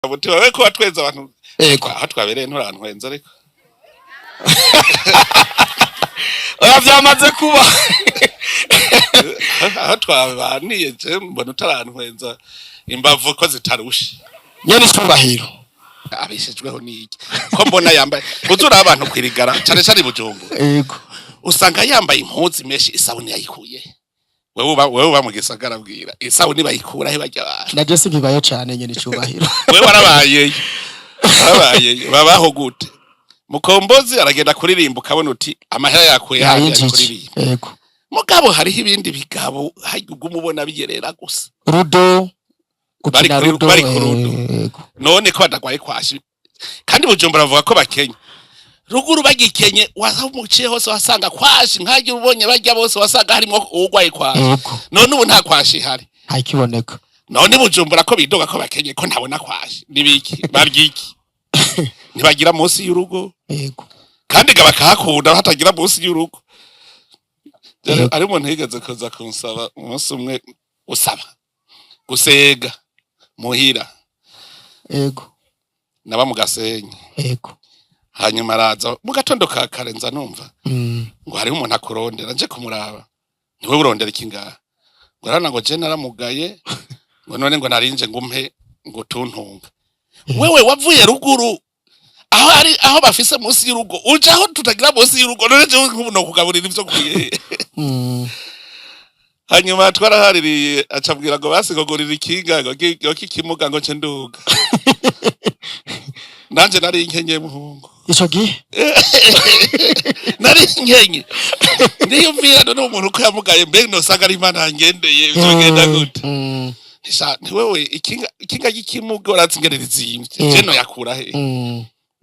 Mutima we ko watwenza abantu. Yego. Aho twabereye nturantwenza ariko. Oya, byamaze kuba. Aho twabaniye je mbona utarantwenza imbavu ko zitarushe. Nyene icubahiro. Abeshejweho n'iki ko mbona yambaye uzura abantu kwirigara cane cane i Bujumbura? Yego. Usanga yambaye impuzu menshi, isabuni yayikuye. Wewe uba mu gisagara, bwira isabuni bayikura he barya abantu? Na je sinkibayo cane, nyene icubahiro. Wewe warabayeyo, babaho gute? Mukombozi aragenda kuririmba, ukabona uti amahera yakuye hariya ari yayinjije kuririmba. Yego. Mugabo hariho ibindi bigabo harya uguma ubona biyerera gusa. Rudo. Bari gukina rudo. bari ku rudo. Yego. None ko badagwaye kwashi kandi Bujumbura bavuga ko bakenye, ruguru bagikenye wamuciye hose wasanga kwashi, nkagira ubonye barya bose wasanga harimo uwugwaye kwashi. Yego. None ubu nta kwashi ihari. Ntakiboneka. None Bujumbura ko bidoga ko bakenye, ko ntabona kwashi, nibiki barya iki? Ntibagira munsi y'urugo. Yego. Kandi ga bakahakunda hatagira munsi y'urugo. Yego. Ari umuntu yigeze kuza kunsaba umunsi umwe, usaba gusega muhira. Yego. Naba mu Gasenyi. Yego. Hanyuma araza mu gatondo ka kare, nza numva ngo hariho umuntu akurondera, nje kumuraba, niwe urondera iki ngaha? Ngo arana ngo je naramugaye, ngo none ngo narinje ngo umpe ngo tuntunga. Wewe wavuye ruguru aho ari aho bafise munsi y'urugo, uje aho tutagira munsi y'urugo, none jewe nk'ubu nokugaburira ivyo nkwiye? Hanyuma twarahaririye, acabwira ngo basi ngo gurira ikinga ngo kikimuga ngo nce nduga. Nanje nari nkenye, muhungu. Ico gihe. Nari nkenye, ndiyumvira none umuntu ko yamugaye, mbe nosanga ari Imana yangendeye, vyogenda gute? Sha, ntiwewe ikinga ry'ikimuga urazi ingene rizimvye, je noyakura he?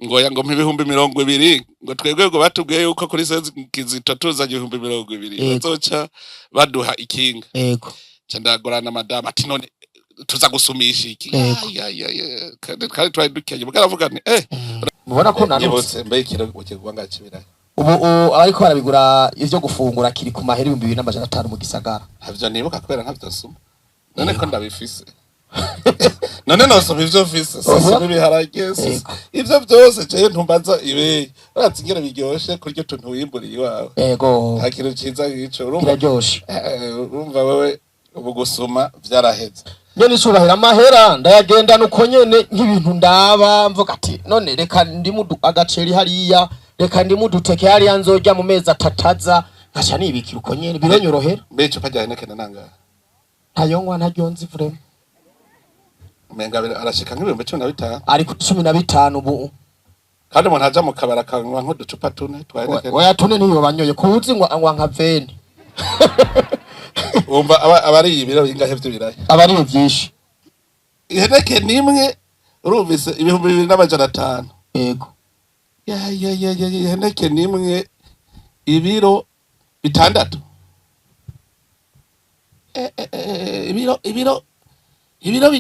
Ngo ya ngo mpa 20,000, ngo twebwe ngo batubwiye yuko kuri sezi Kizito tuzanye 20,000 bazoca baduha ikinga. Ca ndagorana madamu ati none tuza gusumisha iki? Yego. Ay, ay, ay, ay, kandi twari dukenye, muga aravuga nti Mubona ko nanutse. Nyibutse mbe ikiro ukigwa ngakibirayi? Ubu abariko barabigura ivyo gufungura kiri ku mahera 2500 mu gisagara. Ntavyo nibuka kubera ntavyo suma. None ko ndabifise, none nosoma ivyo mfise? Sisoma ibiharage, ivyo vyose jewe ntumbaza ibeyi. Urazi ingene biryoshe kurya utuntu wimburiye iwawe? Nta kintu ciza nk'ico, urumva? Biraryoshe. Urumva wewe ubu gusuma vyaraheze. Nyene icubahiro, amahera ndayagendana uko nyene, nk'ibintu ndaba mvuga ati none reka ndimu agaceri hariya, reka ndimu uduteke hariya nzorya mu mezi atataza, nkaca nibikira uko nyene, biranyorohera. Mbe icupa rya Heineken nangahe? Ntayonywa, ntaryo nzi vraiment. Umenga arashika nk'15,000. Ari ku 15 ubu. Kandi umuntu aja mu kabari akanywa nk'uducupa tune twa Heineken. Oya, tune ntiyoba anyoye kuwuzi ngo anywa nka veni. Wumva aba ari ibiro bingahe vy'ibiraya? Aba ari vyinshi. Heineken imwe urumvise 2500. Yego. Ya ya ya ya ya, Heineken imwe ibiro 6. Ibiro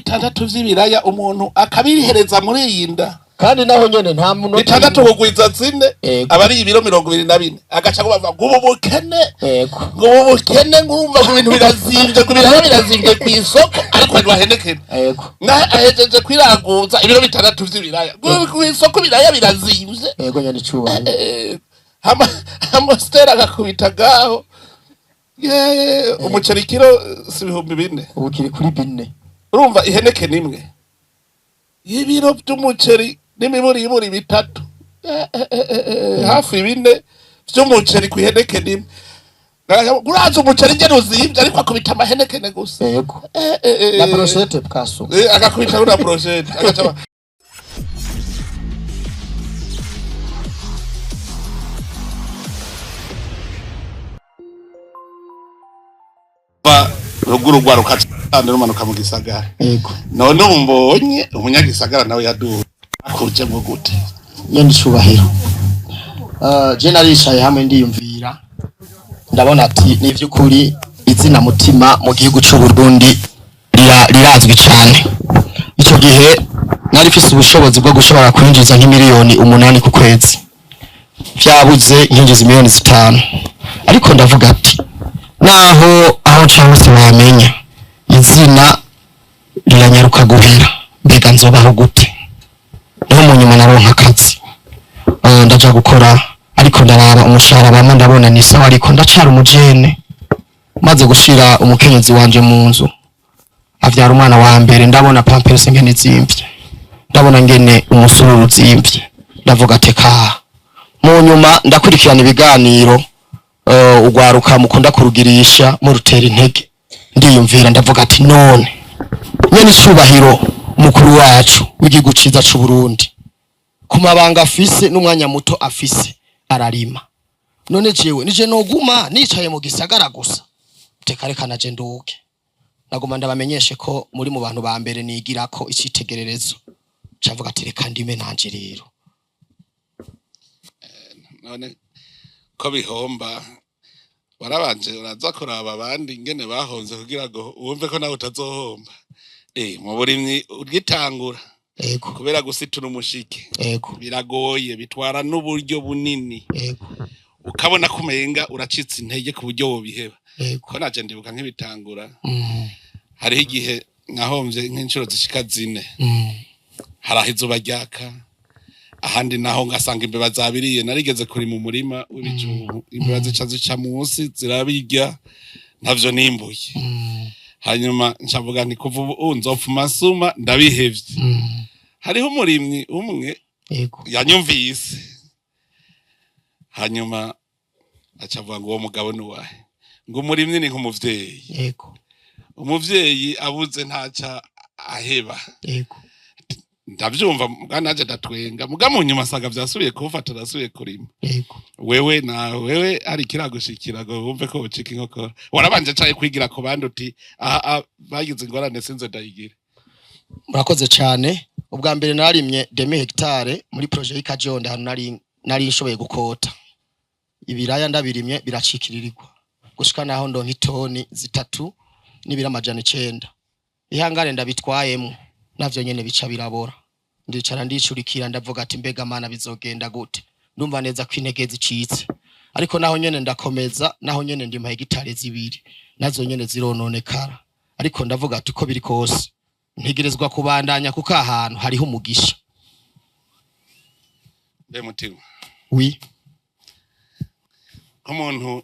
6 vy'ibiraya umuntu akabihereza muri iyi nda. Kandi naho nyene nta munota. 6 kugwiza 4 Yego. aba ari ibiro 24, agaca ngo bavuga ngo ubu bukene, ngo ubu bukene, ngo urumva ngo ibintu birazimvye, ngo ibiraya birazimvye kw'isoko, ariko anywa Heineken. Na ahejeje kwiraguza ibiro 6 vy'ibiraya, ngo kw'isoko ibiraya birazimvye. Yego, nyene icubahiro. Amastera agakubita ngaho. Ye, umuceri kiro si 4000? Ubu kiri kuri 4. Urumva iHeineken imwe y'ibiro vy'umuceri n'imiburiburi 3, hafi 4 vy'umuceri ku iHeineken imwe. Urazi umuceri ingene uzimvye, ariko akubita amaHeineken gusa. Na brochette bwaso. Agakubita na brochette agaca ba ruguru rwaruka kandi rumanuka mu gisagara. None ubu mbonye umunyagisagara nawe yaduwe akujemwo gute? Nyene icubahiro, je naricaye hamwe ndiyumvira, ndabona ati ni vy'ukuri izina Mutima mu gihugu c'u Burundi rirazwi cane. Ico gihe nari mfise ubushobozi bwo gushobora kwinjiza nk'imiliyoni 8 ku kwezi, vyabuze nkinjiza miliyoni 5, ariko ndavuga ati naho aho nca hose bamenya, izina riranyaruka guhera, mbega nzobaho gute? Ndaronka akazi. Ndaja gukora, ariko ndaraba umushahara bamwe ndabona ni sawa, ariko ndacara umujene. Maze gushira umukenyezi wanje mu nzu, avyara umwana wa mbere, ndabona pampers ngene izimvye, ndabona ngene umusururu uzimvye, ndavuga ati ka mu nyuma ndakurikirana ibiganiro ugwaruka mukunda kurugirisha murutera intege. Ndiyumvira, ndavuga ati none nyene icubahiro umukuru wacu w'igihugu ciza c'u Burundi, ku mabanga afise n'umwanya muto afise, ararima, none jewe nije noguma nicaye mu gisagara gusa? Teka reka naje nduge. Naguma ndabamenyeshe ko muri mu bantu ba mbere nigirako icitegererezo. Cavuga ati reka ndime nanje rero. None ko bihomba, warabanje uraza kuraba abandi ingene bahomvye kugira ngo wumve ko nawe utazohomba? Mu burimyi ugitangura, kubera gusitura umushike, biragoye, bitwara n'uburyo bunini, ukabona ko umenga uracitse intege ku buryo wobiheba. Ko naje ndibuka nk'ibitangura, hariho igihe nahomvye nk'inshuro zishika 4. Hari aho izuba ryaka, ahandi naho ngasanga imbeba zabiriye. Narigeze kurima umurima w'ibijumbu, imbeba zica munsi zirabirya, ntavyo nimbuye. Hanyuma ncavuga nti kuva ubu nzopfuma nsuma, ndabihevye. Hariho umurimyi umwe yanyumvise, hanyuma aca avuga ngo uwo mugabo ni uwahe? Ngo umurimyi ni nk'umuvyeyi. Umuvyeyi abuze ntaca aheba. Ndavyumva, muga naje ndatwenga, muga mu nyuma asanga vyasubiye kumfata, ndasubiye kurima. Wewe na wewe hari ikiragushikira ngo wumve ko ucika inkokora? Warabanje caye kwigira ku bandi uti aha bagize ingorane, sinze ndayigire? Murakoze cyane. Ubwa mbere narimye demi hectare muri projet y'Ikajonde, ahantu nari nshoboye gukota ibiraya. Ndabirimye biracikiririrwa gushika naho ndonka itoni 3 n'ibiro 900. Ihangane ndabitwayemwo, navyo nyene bica birabora. Ndicara, ndicurikira, ndavuga ati mbega mana, bizogenda gute? Ndumva neza ko intege zicitse, ariko naho nyene ndakomeza. Naho nyene ndima hegitare 2, nazo nyene zirononekara, ariko ndavuga ati uko biri kose ntegerezwa kubandanya, kuko ahantu hariho umugisha. Mbe mutima, Oui. nk'umuntu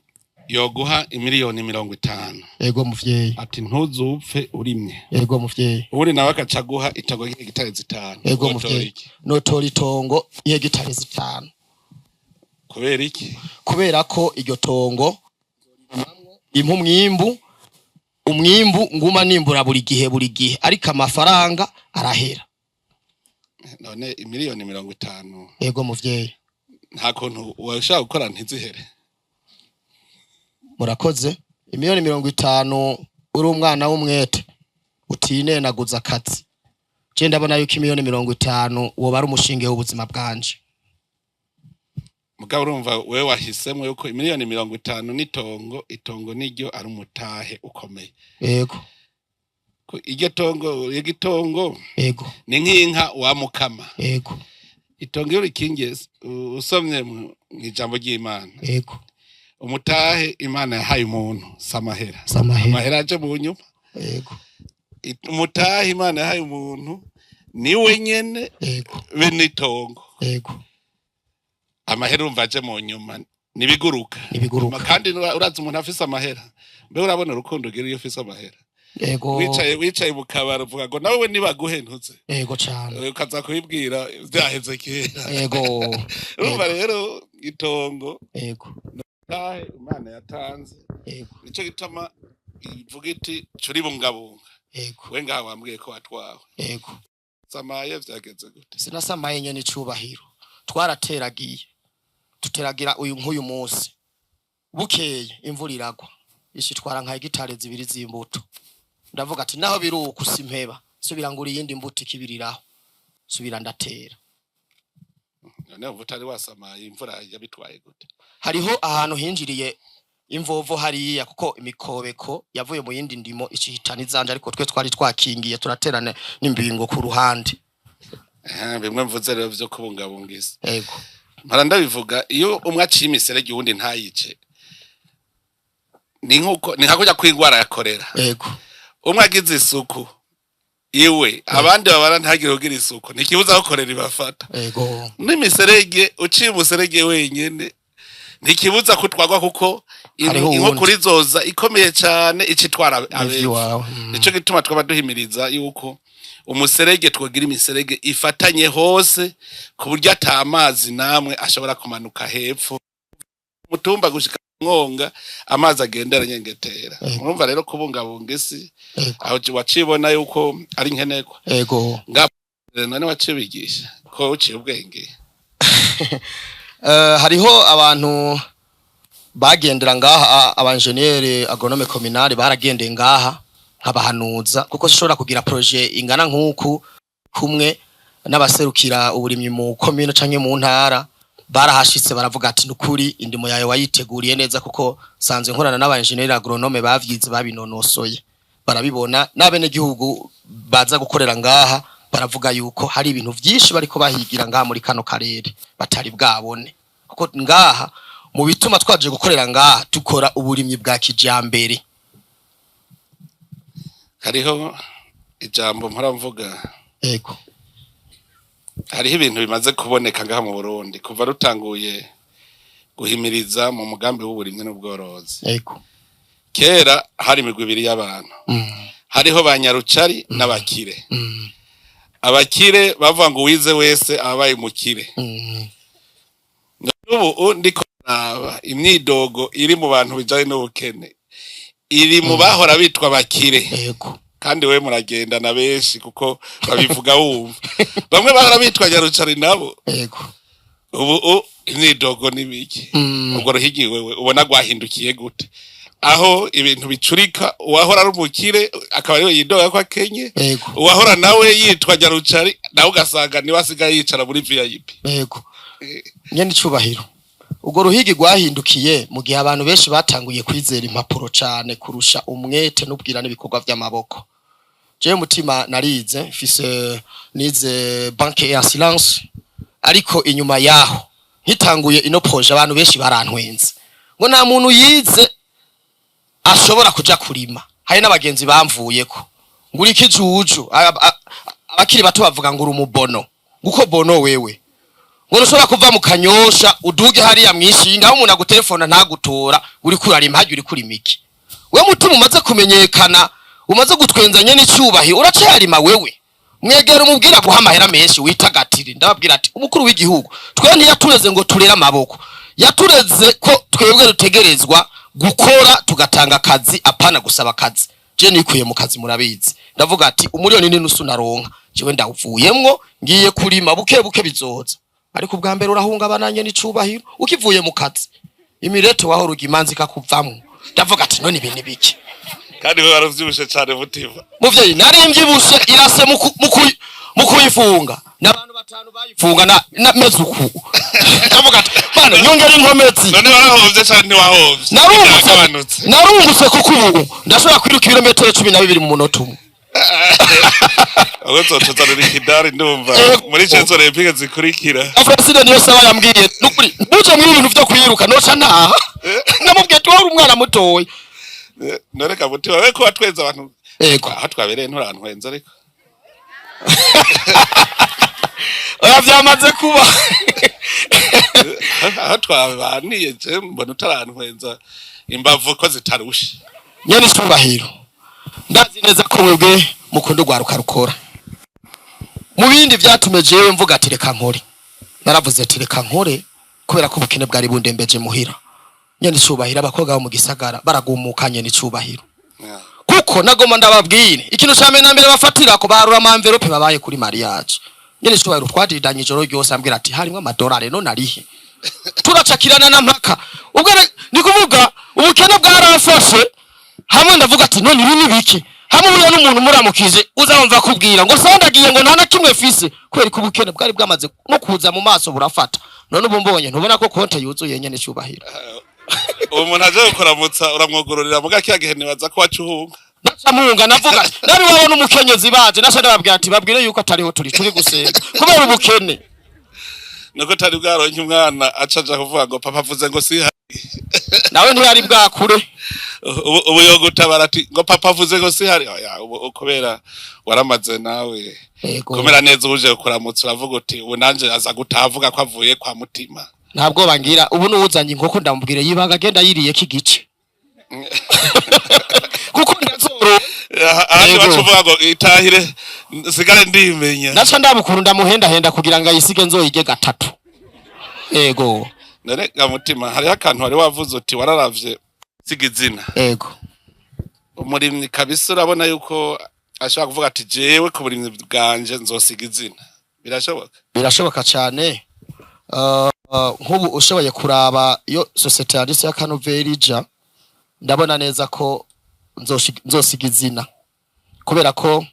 yoguha imiliyoni 50, Ego muvyeyi. ati ntuzupfe urimye, Ego muvyeyi. ubundi nawe agaca aguha itongo ry'hegitari 5, Ego wotora muvyeyi. iki? Notora itongo y'hegitare 5. Kubera iki? Kubera ko iryo tongo impa umwimbu, umwimbu nguma nimbura buri gihe buri gihe, ariko amafaranga arahera. None imiliyoni 50, Ego muvyeyi. nta kuntu washaka gukora ntizihere? Murakoze. Imiliyoni 50, uri umwana w'umwete utinenaguza akazi, je ndabona yuko imiliyoni 50 woba ari umushinge w'ubuzima bwanje. Mugabo urumva wewe wahisemo yuko imiliyoni 50 n'itongo, itongo niryo ari umutahe ukomeye. Ego. Ko iryo tongo, iryo itongo ni nk'inka wamukama. Itongo iyo urikingiye, usomye mu ijambo ry'Imana, umutahe Imana yahaye umuntu si amahera. Samahera. Amahera aje mu nyuma. Umutahe Imana yahaye umuntu niwe nyene, be n'itongo. Amahera urumva aje mu nyuma, nibiguruka. Nibiguruka. Kandi urazi umuntu afise amahera, mbe urabona urukundo ugira iyo ufise amahera? Ego. Wicaye mu kabari uvuga ngo nawe nibaguhe ntuze. Ego cane. Ukaza kubibwira vyaheze kera. Urumva rero itongo, tahe Imana yatanze, nico gituma ivuga iti curibungabunga. We ngaha wambwiye ko watwawe. Samaye vyageze gute? Sinasamaye nyene icubahiro. Twarateragiye, tuteragira uyu nk'uyu munsi, bukeye imvura iragwa, ishitwara nka hegitare 2 z'imbuto. Ndavuga ati naho biri uku simpeba, subira ngura iyindi mbuto ikibiriraho, subira ndatera. None ubu utari wasamaye, imvura yabitwaye gute? Hariho ahantu hinjiriye imvovo hariya, kuko imikobeko yavuye mu yindi ndimo icihitana izanje, ariko twe twari twakingiye, turaterana n'imbingo ku ruhande. Bimwe mvuze rero vyo kubungabunga isi, mpora ndabivuga: iyo umwe aciye imiserege uwundi ntayice, ni nkuko ni nka kurya kw'ingwara ya korera. Umwe agize isuku Iwe abandi babara ntagire kugira isuku, ntikibuza ko korera ibafata. N'imiserege, uciye umuserege wenyene ntikibuza kutwagwa, kuko Hariho uwundi. inkukura izoza ikomeye cane icitwara abepfo. Iwawe. Nico gituma twaba duhimiriza yuko umuserege twogira imiserege ifatanye hose, ku buryo ata mazi namwe ashobora kumanuka hepfo mutumba gushika mwonga, amazi agenda aranyengetera. Urumva rero kubungabunga isi aho wacibona yuko ari nkenerwa. None wacibigisha ko uciye ubwenge? Hariho abantu bagendera ngaha, abanjeniyeri agronome communale baragendeye ngaha, nkabahanuza, kuko sinshobora kugira projet ingana nk'uku kumwe n'abaserukira uburimyi mu commune canke mu ntara. Barahashitse baravuga ati: "Nukuri indimo yawe wayiteguriye neza," kuko sanzwe nkorana n'abanjeniyeri agronome bavyize, babinonosoye, barabibona. N'abenegihugu baza gukorera ngaha baravuga yuko hari ibintu vyinshi bariko bahigira ngaha muri kano karere batari bwabone, kuko ngaha mu bituma twaje gukorera ngaha, dukora uburimyi bwa kijambere. Hariho ijambo mpora mvuga. Hariho ibintu bimaze kuboneka ngaha mu Burundi kuva rutanguye guhimiriza mu mugambi w'uburimyi n'ubworozi. Kera hari imigwi ibiri y'abantu. Hariho ba nyarucari n'abakire. Abakire bavuga ngo uwize wese abaye umukire. N'ubu ndiko raba imyidogo iri mu bantu bijanye n'ubukene iri mu bahora bitwa abakire. Kandi we muragendana benshi, kuko babivuga wumva bamwe bahora bitwa nyarucari nabo. Ubu imyidogo ni mike. Ubwo ruhigi wewe ubona rwahindukiye gute, aho ibintu bicurika, uwahora ari umukire akaba ariwe yidoga ko akenye, uwahora nawe yitwa nyarucari nawe ugasanga niwe asigaye yicara muri VIP? Yego, nyene icubahiro, ubwo ruhigi rwahindukiye mu gihe abantu benshi batanguye kwizera impapuro cane kurusha umwete n'ubwira n'ibikorwa vy'amaboko. Jewe mutima narize, mfise nize banque et assurance, ariko inyuma yaho nkitanguye ino projet abantu benshi barantwenze ngo nta muntu yize ashobora kuja kurima. Hari n'abagenzi bamvuyeko ngo uri ikijuju. Abakiri bato bavuga ngo uri umubono, nguko bono wewe, ngo ntushobora kuva mu Kanyosha uduge hariya mwishinga, aho umuntu agutelefona ntagutora, uri kurarima harya, uri kurima iki? We mutima umaze kumenyekana, umaze gutwenzanye n'icyubahiro, uracayarima wewe? Mwegera umubwira guha amahera menshi witagatire. Ndababwira ati umukuru w'igihugu twe ntiyatureze ngo turere amaboko, yatureze ko twebwe dutegerezwa gukora tugatanga akazi, apana gusaba akazi. Je nikuye mu kazi, murabizi. Ndavuga ati umuriyoni n'inusu naronka, jewe ndawuvuyemwo, ngiye kurima buke buke bizoza. Ariko ubwa mbere urahungabana n'icubahiro ukivuye mu kazi, imirete wahora uga imanza ikakuvamwo. Ndavuga ati none ibi ni biki? Kandi we waravyibushe cane, mutima. Muvyeyi, nari mvyibushe irase mu kuyifunga n'abantu batanu bayifunga na meze uku. Ndavuga ati bana nyongera inkomezi. None warahovye cane, ntiwahovye? Narungutse. Byagabanutse. Narungutse, kuko ubu ndashobora kwiruka ibirometero 12 mu munota umwe. Ubwo nzocuzanira ikidari, ndumva muri Jeux Olympiques zikurikira. Francine niyo saba yambwiye nukuri ntuje muri ibintu vyo kwiruka, noca ntaha. Namubwiye ati wowe uri umwana mutoya. None ka mutima, we ko watwenza abantu, aho twabereye nturantwenza ariko. Oya, vyamaze kuba. Aho twabaniye je mbona utarantwenza, imbavu ko zitarushe. Nyene icubahiro, ndazi neza ko mwebwe mukunda urwaruka rukora. Mu bindi vyatumye jewe mvuga ati reka nkore, naravuze ati reka nkore kubera ko ubukene bwari bundembeje muhira. Nyene icubahiro, abakobwa bo mu gisagara baragumuka, nyene icubahiro, kuko nagoma ndababwire ikintu ca mbere na mbere bafatira ko barura ama enveloppe babaye kuri mariage. Nyene icubahiro, twadidanye ijoro ryose, ambwira ati harimwo amadolari, none arihe? Turacakirana na mpaka ubwo ni kuvuga ubukene bwaramfashe hamwe. Ndavuga ati none ibi ni biki? Hamwe uriya n'umuntu muramukije uzamva kubwira ngo sandagiye, ngo nta na kimwe fise, kubera ko ubukene bwari bwamaze no kuza mu maso burafata. None ubu mbonye ntubona ko konte yuzuye, nyene icubahiro? Uwo muntu aje kukuramutsa uramwugururira, muga kiya gihe nibaza ko waca uhunga. Naca munga, navuga nari wabona umukenyezi baje, naca ndababwira ati babwire yuko atariho turi, turi gusenga, kubera ubukene. Nuko utari bwaronke umwana aca aja kuvuga ngo papa avuze ngo si. Nawe ntiyari bwakure. Ubu yogutabara ati ngo papa avuze ngo si hari. Oya, ubu kubera waramaze nawe Yego. kumera neza, uje kuramutsa uravuga uti ubu nanje aza gutavuga ko avuye kwa Mutima. Ntabwo bangira ubu nuwuzanye inkoko ndamubwire yibaga agenda yiriye k'igice kuko ndazoro. Ahandi Yego. baca uvuga ngo itahire nsigare ndimenya. Naca ndabukuru ndamuhendahenda kugira ngo ayisige nzoyige gatatu. Yego. None ga Mutima, hariho akantu wari wavuze uti wararavye siga izina. Yego. Umurimyi kabisa urabona yuko ashobora kuvuga ati jewe ku burimyi bwanje nzosiga izina, birashoboka? Birashoboka cyane. Nk'ubu ushoboye kuraba iyo société yanditse ya Kanoveri ija, ndabona neza ko nzosiga izina kubera ko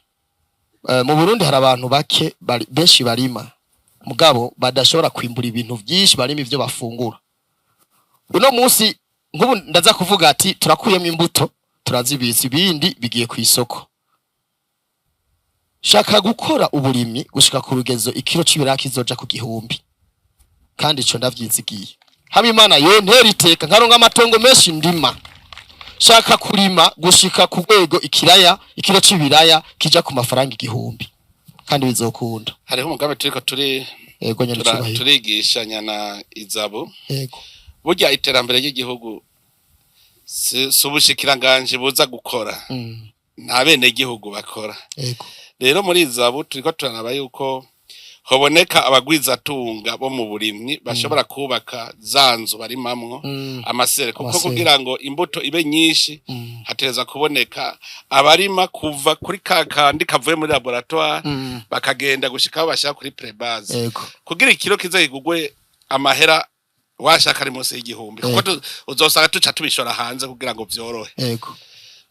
mu Burundi hari abantu bake benshi barima mugabo badashobora kwimbura ibintu byinshi, barima ivyo bafungura. Uno munsi nk'ubu ndaza kuvuga ati turakuyemo imbuto turazibitsa, ibindi bigiye ku isoko. Shaka gukora uburimyi gushika ku rugezo ikiro c'ibiraya kizoja ku 1000, kandi ico ndavyizigiye haba Imana yontera iteka nkaronka amatongo menshi ndima. Shaka kurima gushika ku rwego ikiraya, ikiro c'ibiraya kija ku mafaranga 1000, kandi bizokunda. Hariho umugambi turiko turi Yego nyene cubahiro. Turigishanya na Izabu. Yego. Burya iterambere ry'igihugu si ubushikiranganji buza gukora, nta bene gihugu bakora. Rero muri Izabu turiko turaraba yuko hoboneka abagwizatunga bo mu burimyi bashobora kubaka za nzu barimamwo, ama serres, kuko Ama serres. kugira ngo imbuto ibe nyinshi hategerezwa kuboneka abarima kuva kuri ka kandi kavuye muri laboratoire bakagenda gushika aho bashaka kuri prébase, kugira ikiro kize kigugwe amahera washaka ari munsi y'1000, kuko uzosanga tuca tubishora hanze kugira ngo vyorohe.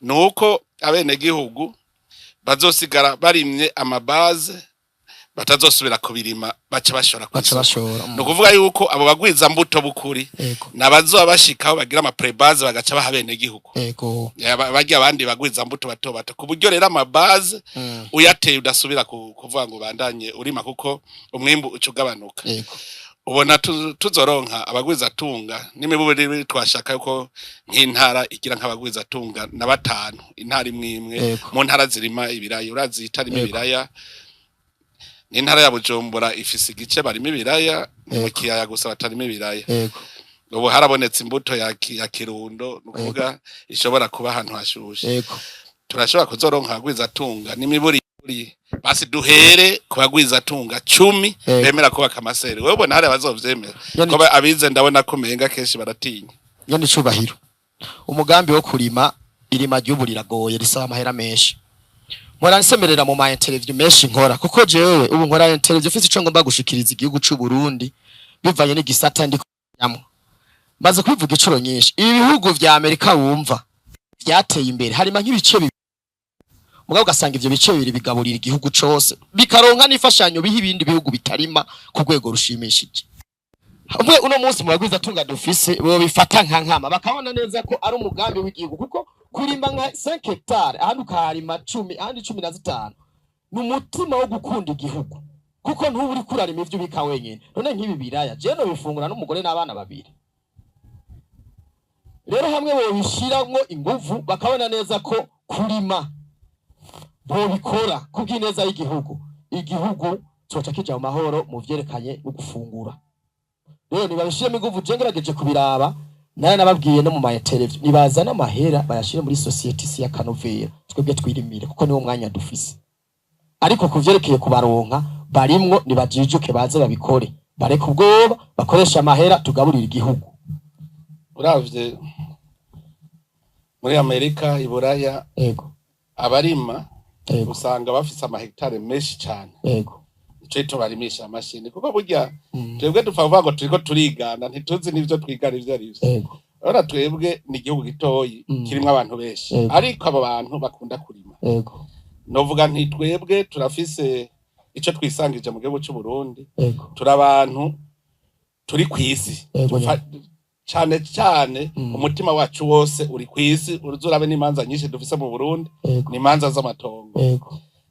Nuko abenegihugu bazosigara barimye ama bases, batazosubira kubirima, baca bashora Baca kw'isoko. bashora. Ni ukuvuga yuko abo bagwiza mbuto bukuri nabazoba bashikaho bagira ama prébases bagaca baha abenegihugu. Barya abandi bagwiza mbuto bato bato, ku buryo rero ama bases uyateye udasubira kuvuga ngo ubandanye urima, kuko umwimbu uca ugabanuka. Ubona tuzoronka abagwizatunga n'imiburi? Twashaka yuko nk'intara igira nk'abagwizatunga na batanu, intara imwe imwe, mu ntara zirima ibiraya. Urazi itarima ibiraya n'intara ya Bujumbura, ifise igice barima ibiraya, ni mu kiyaya gusa batarima ibiraya. Ubu harabonetse imbuto ya Kirundo, ni ukuvuga ishobora kuba ahantu hashushe. Turashobora kuzoronka abagwizatunga n'imiburi, basi duhere ku bagwizatunga 10 bemera kubaka ama serres. Wewe ubona hari abazovyemera? Yani Ko abize ndabona ko umenga kenshi baratinya. Nyene icubahiro, umugambi wo kurima, irima ry'ubu riragoye, risaba amahera menshi. Mpora nsemerera mu ma interview menshi nkora, kuko jewe ubu nkora interview mfise ico ngomba gushikiriza igihugu c'u Burundi bivanye n'igisata ndi kujamwo. Maze kubivuga incuro nyinshi, ibi bihugu vya Amerika wumva vyateye imbere harima nk'ibice bibiri, mugabo ugasanga ivyo bice bibiri bigaburira igihugu cose, bikaronka n'imfashanyo biha ibindi bihugu bitarima ku rwego rushimishije. Umwe uno munsi mu bagwiza tunga dufise bo bifata nka nkama, bakabona neza ko ari umugambi w'igihugu, kuko kurima nka 5 hectare, ahandi ukaharima 10, ahandi 15, ni umutima wo gukunda igihugu, kuko ntuba uriko urarima ivyo ubika wenyene. None nk'ibi biraya jewe nobifungura n'umugore n'abana babiri. Rero hamwe bobishiramwo inguvu, bakabona neza ko kurima bobikora kubw'ineza y'igihugu, igihugu coca kija mu mahoro mu vyerekanye no gufungura. Rero nibabishiremo inguvu. Je ngerageje kubiraba, nayo nababwiye no mu ma interview, nibazana amahera bayashire muri société isi ya Kanovera, twebwe twirimire, kuko niwo mwanya dufise. Ariko kuvyerekeye kubaronka barimwo, nibajijuke baze babikore, bareke ubwoba, bakoresha amahera tugaburira igihugu. Uravye muri Amerika, Iburaya, abarima usanga bafise amahegitare menshi cane. Nico gituma barimisha amashini, kuko burya twebwe dupfa kuvuga ngo turiko turigana, ntituzi n'ivyo twigana ivyo arivyo. Urabona twebwe ni igihugu gitoyi kirimwo abantu benshi, ariko abo bantu bakunda kurima. Novuga nti twebwe turafise ico twisangije mu gihugu c'u Burundi. Turi abantu turi kw'isi. Cane cane umutima wacu wose uri kw'isi. Uzurabe n'imanza nyinshi dufise mu Burundi, ni imanza z'amatongo.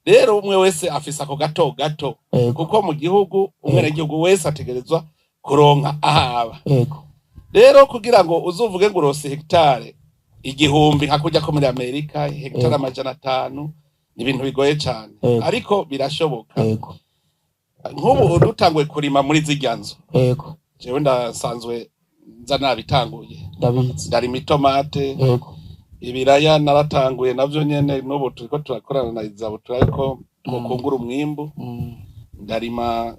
Rero umwe wese afise ako gato gato, kuko mu gihugu umwenegihugu wese ategerezwa kuronka ahaba. Rero kugira ngo uzuvuge ngo urose hegitare 1000 nka kurya ko muri Amerika, hegitare 500, ni ibintu bigoye cane, ariko birashoboka. Nk'ubu dutanguye kurima muri zirya nzu, jewe ndasanzwe nza nabitanguye. Ndabizi. Ndarima itomate, ibiraya naratanguye navyo nyene, n'ubu turiko turakorana na Izabo, turariko twokungura umwimbu. Ndarima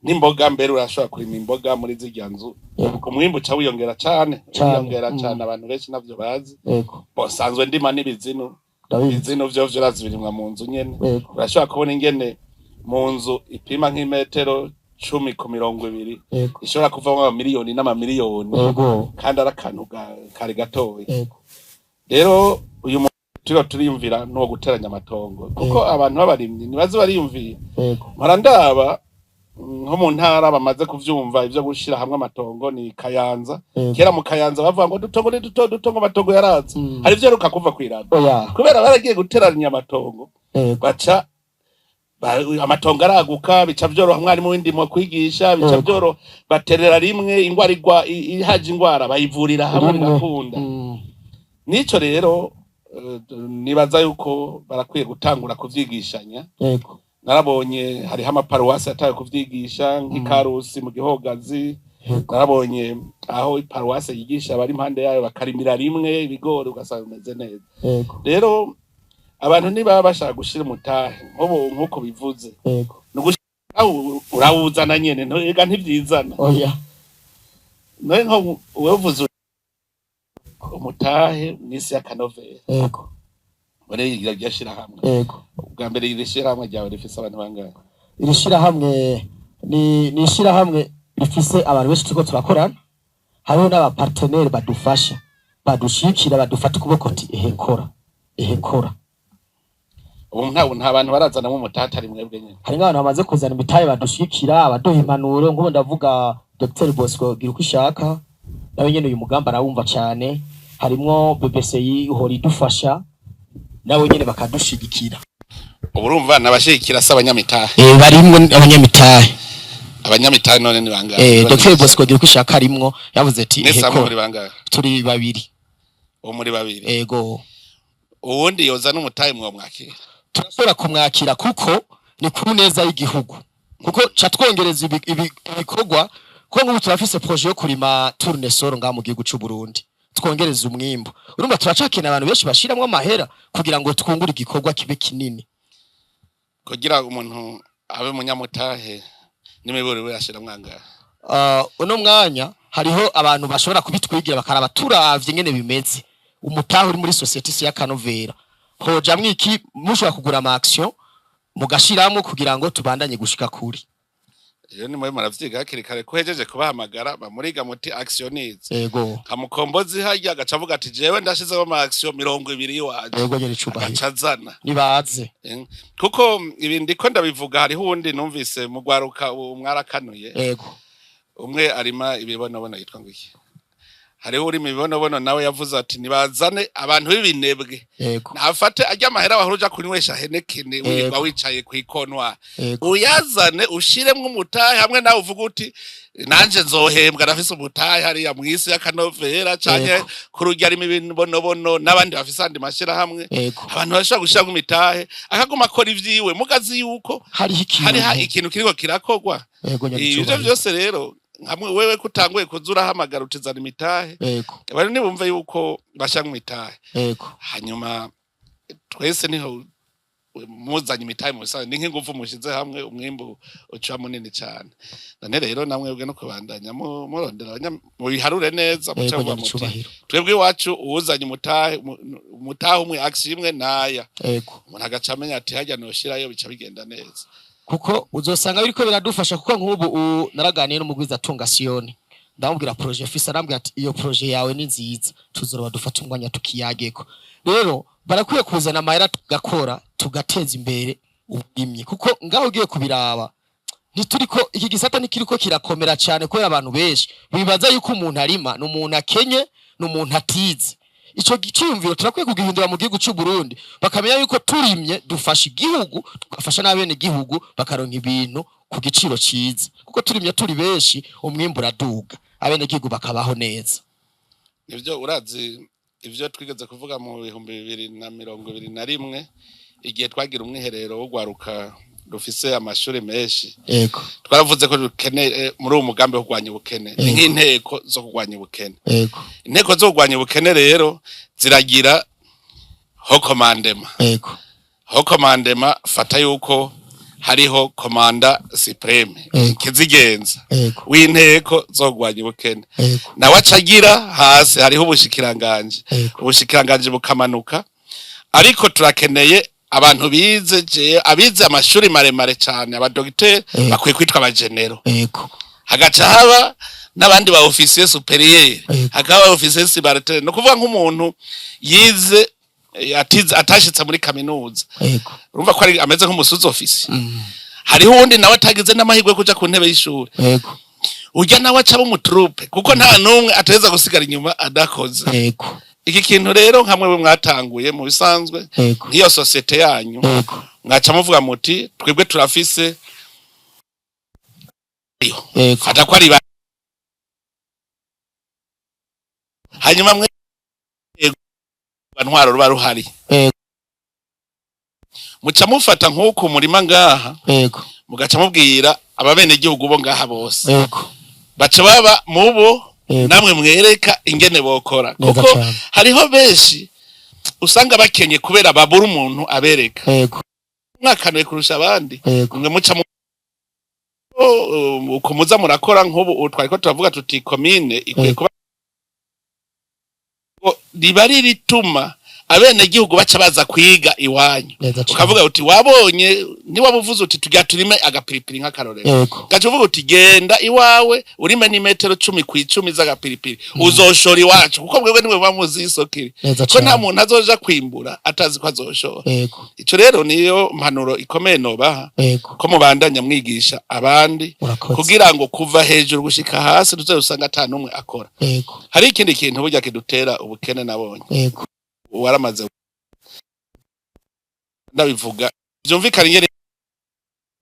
n'imboga, mbere urashobora kurima imboga muri zirya nzu, umwimbu uca wiyongera cane, Cane, wiyongera cane, abantu benshi navyo bazi. Bo sanzwe ndima n'ibizinu. Ibizinu vyo urazi birimwa mu nzu nyene. Urashobora kubona ingene mu nzu ipima nk'imetero 10 ku 20 ishobora kuvamwo amamiliyoni n'amamiliyoni, kandi ari akantu kari gatoya. Rero uyu muntu turiko turiyumvira n'uwo guteranya amatongo, kuko abantu b'abarimyi ntibazi bariyumvira. Mpora ndaba nko mu ntara bamaze kuvyumva ivyo gushira hamwe amatongo ni Kayanza. Kera mu Kayanza bavuga ngo dutongo ni duto duto, ngo amatongo yaraza. Hari ivyo heruka kuva kw'iradiyo Oya. kubera baragiye guteranya amatongo, baca amatongo araguka, bica vyoroha umwarimu w'indimo kwigisha, bica vyoroha, baterera rimwe, ingwara igwa ihaje, ingwara bayivurira hamwe, Rimwe. bigakunda. Nico rero nibaza yuko barakwiye gutangura kuvyigishanya. Narabonye hariho amaparuwasi yatawe kuvyigisha nk'Ikarusi mu Gihogazi. Narabonye aho iparuwasi yigisha abari impande yayo bakarimira rimwe ibigori, ugasanga bimeze neza. Rero abantu ntibaba bashaka gushira umutahe nk'ubu nk'uko bivuze, urawuzana nyene, ega ntivyizana. Oya. None nko wewe uvuze umutahe mw'isi y'akanovera muri iryo shirahamwe, ubwa mbere iri shirahamwe ryawe rifise abantu bangahe? Iri shirahamwe ni ishirahamwe rifise abantu benshi turiko turakorana, hariho n'abapartenere badufasha, badushigikira, badufata ukuboko ati ehe kora, ehe kora. Ubu nta bantu barazanamwo umutahe atari mwebwe nyene? Hari nk'abantu bamaze kuzana imitahe badushigikira, abaduha impanuro, nk'ubu ndavuga Dr Bosco Girukwishaka, nawe nyene uyu mugambi arawumva cane. Harimwo BBCI ihora idufasha, nawe nyene bakadushigikira. Ubu urumva nabashigikira si abanyamitahe? Barimwo abanyamitahe. Abanyamitahe none ni bangahe? Dr Bosco Girukwishaka arimwo, yavuze ati Mwese ehe hamwe muri kora. bangahe? Turi babiri. Ubu muri babiri? Ego. Uwundi yoza n'umutahe mwomwakira? Turashobora kumwakira kuko ni ku neza y'igihugu, kuko ca twongereza ibikorwa, kuko nk'ubu turafise projet yo kurima tournesol ngaha mu gihugu c'u Burundi, twongereza umwimbu. Urumva turacakeneye abantu benshi bashiramwo amahera kugira ngo twungure igikorwa kibe kinini. Kugira umuntu abe umunyamutahe n'imiburo we ashiramwo angahe? Uno mwanya hariho abantu bashobora kubitwigira, bakaraba turavye ingene bimeze, umutahe uri muri société isi y'akanovera hojamwo iki, mushobora kugura ama action mugashiramwo kugira ngo tubandanye gushika kuri. Rero nimwe muravyiga hakiri kare, ko hejeje kubahamagara bamuriga muti actionnize. Kamukombozi harya agaca avuga ati jewe ndashizeho ama action 20 iwanje. Ego nyene icubahiro. Agaca azana. Nibaze. Kuko ibi ndiko ndabivuga, hariho uwundi numvise mu gwaruka ubu mwarakanuye. Umwe arima ibibonobono yitwa ngo iki, hariho urima ibibonobono nawe yavuze ati nibazane abantu b'ibinebwe, nafate arya amahera wahora uja kunywesha Heineken wirirwa wicaye kw'ikonwa, uyazane ushiremwo umutahe hamwe nawe uvuga uti nanje nzohembwa, ndafise umutahe hariya mw'isi y'akanovera canke ku rujya arimo ibibonobono n'abandi bafise andi mashirahamwe. Abantu bashobora gushiramwo imitahe akaguma akora ivyiwe mugazi yuko hariho ikintu, hariho ikintu kiriko kirakorwa. Ego nyene Ivyo icubahiro. vyose rero hamwe wewe kutanguye kuza urahamagara utizana imitahe, bari nibumve yuko bashiramwo imitahe. Hanyuma twese niho muzanye imitahe mu bisanzwe ni nk'ingufu mushize hamwe, umwimbu uca munini cane. None rero namwebwe no kubandanya murondera mubiharure neza, muce Ego muvuga nyene muti icubahiro. twebwe iwacu uwuzanye umutahe umutahe umwe, action imwe naya, umuntu agaca amenya ati harya noshirayo, bica bigenda neza. Kuko uzosanga biriko biradufasha, kuko nk'ubu naraganiye n'umugwiza tunga Siyoni, ndamubwira projet fise, arambwira ati iyo projet yawe ni nziza, tuzoroba dufata umwanya tukiyageko. Rero barakwiye kuzana amahera tugakora, tugateza imbere uburimyi, kuko ngaho ugiye kubiraba ntituriko, iki gisata ntikiriko kirakomera cyane kubera abantu benshi bibaza yuko umuntu arima ni umuntu akenye, ni umuntu atize. Ico giciyumviro turakwiye kugihindura mu gihugu c'u Burundi, bakamenya yuko turimye dufasha igihugu, tugafasha n'abene gihugu bakaronka ibintu ku giciro ciza, kuko turimye turi benshi umwimbu uraduga. Abenegihugu bakabaho neza. Nivyo, urazi ivyo twigeze kuvuga mu 2021, igihe twagira umwiherero wo gwaruka rufise amashuri menshi. Twaravuze ko dukeneye muri uwo mugambi wo kurwanya ubukene ni nk'inteko zo kurwanya ubukene. Inteko zo kurwanya ubukene rero ziragira haut commandement. Haut commandement, fata yuko hariho commandant suprême, kizigenza w'inteko zo kurwanya ubukene. Nawe acagira hasi hariho ubushikiranganje. Ubushikiranganje bukamanuka, ariko turakeneye abantu bize, je abize amashuri maremare cyane, abadogiteri, bakwiye kwitwa abagenero. Hagaca haba n'abandi ba officier supérieur, hakaba officier subalterne, no kuvuga nk'umuntu yize atize, atashitse muri kaminuza, urumva ko ari ameze nk'umu sous-officier. Hariho uwundi nawe atagize n'amahirwe yo kuja ku ntebe y'ishuri. Urya nawe aca aba umu troupe, kuko nta n'umwe ateza gusigara inyuma adakoze. Iki kintu rero, nka mwebwe mwatanguye mu bisanzwe nk'iyo société yanyu, mwaca muvuga muti twebwe turafise, fata ko ari hanyuma mwe ntwaro ruba ruhari, muca mufata nk'uku murima ngaha, mugaca mubwira ababenegihugu bo ngaha bose, baca baba mubo, namwe mwereka ingene bokora, Neza kuko cane. hariho benshi usanga bakenye kubera babura umuntu abereka. Mwakanuye kurusha abandi, mwe muca uko muza murakora. Nk'ubu twariko turavuga tuti komine ikwiye kuba riba rirituma abenegihugu baca baza kwiga iwanyu. Neza cane. Ukavuga uti wabonye, niwaba uvuze uti tujya turime agapiripiri nk'akarorero, gaca uvuga uti genda iwawe urime n'imetero 10 ku 10 z'agapiripiri, uzoshora iwacu, kuko mwebwe nimwe muba muzi isoko iri, ko nta muntu azoja kwimbura atazi ko azoshora. Ico rero niyo mpanuro ikomeye nobaha, ko mubandanya mwigisha abandi, kugira ngo kuva hejuru gushika hasi tuze usanga ata n'umwe akora. Hari ikindi kintu burya kidutera ubukene nabonye, waramaze ndabivuga byumvikana ingene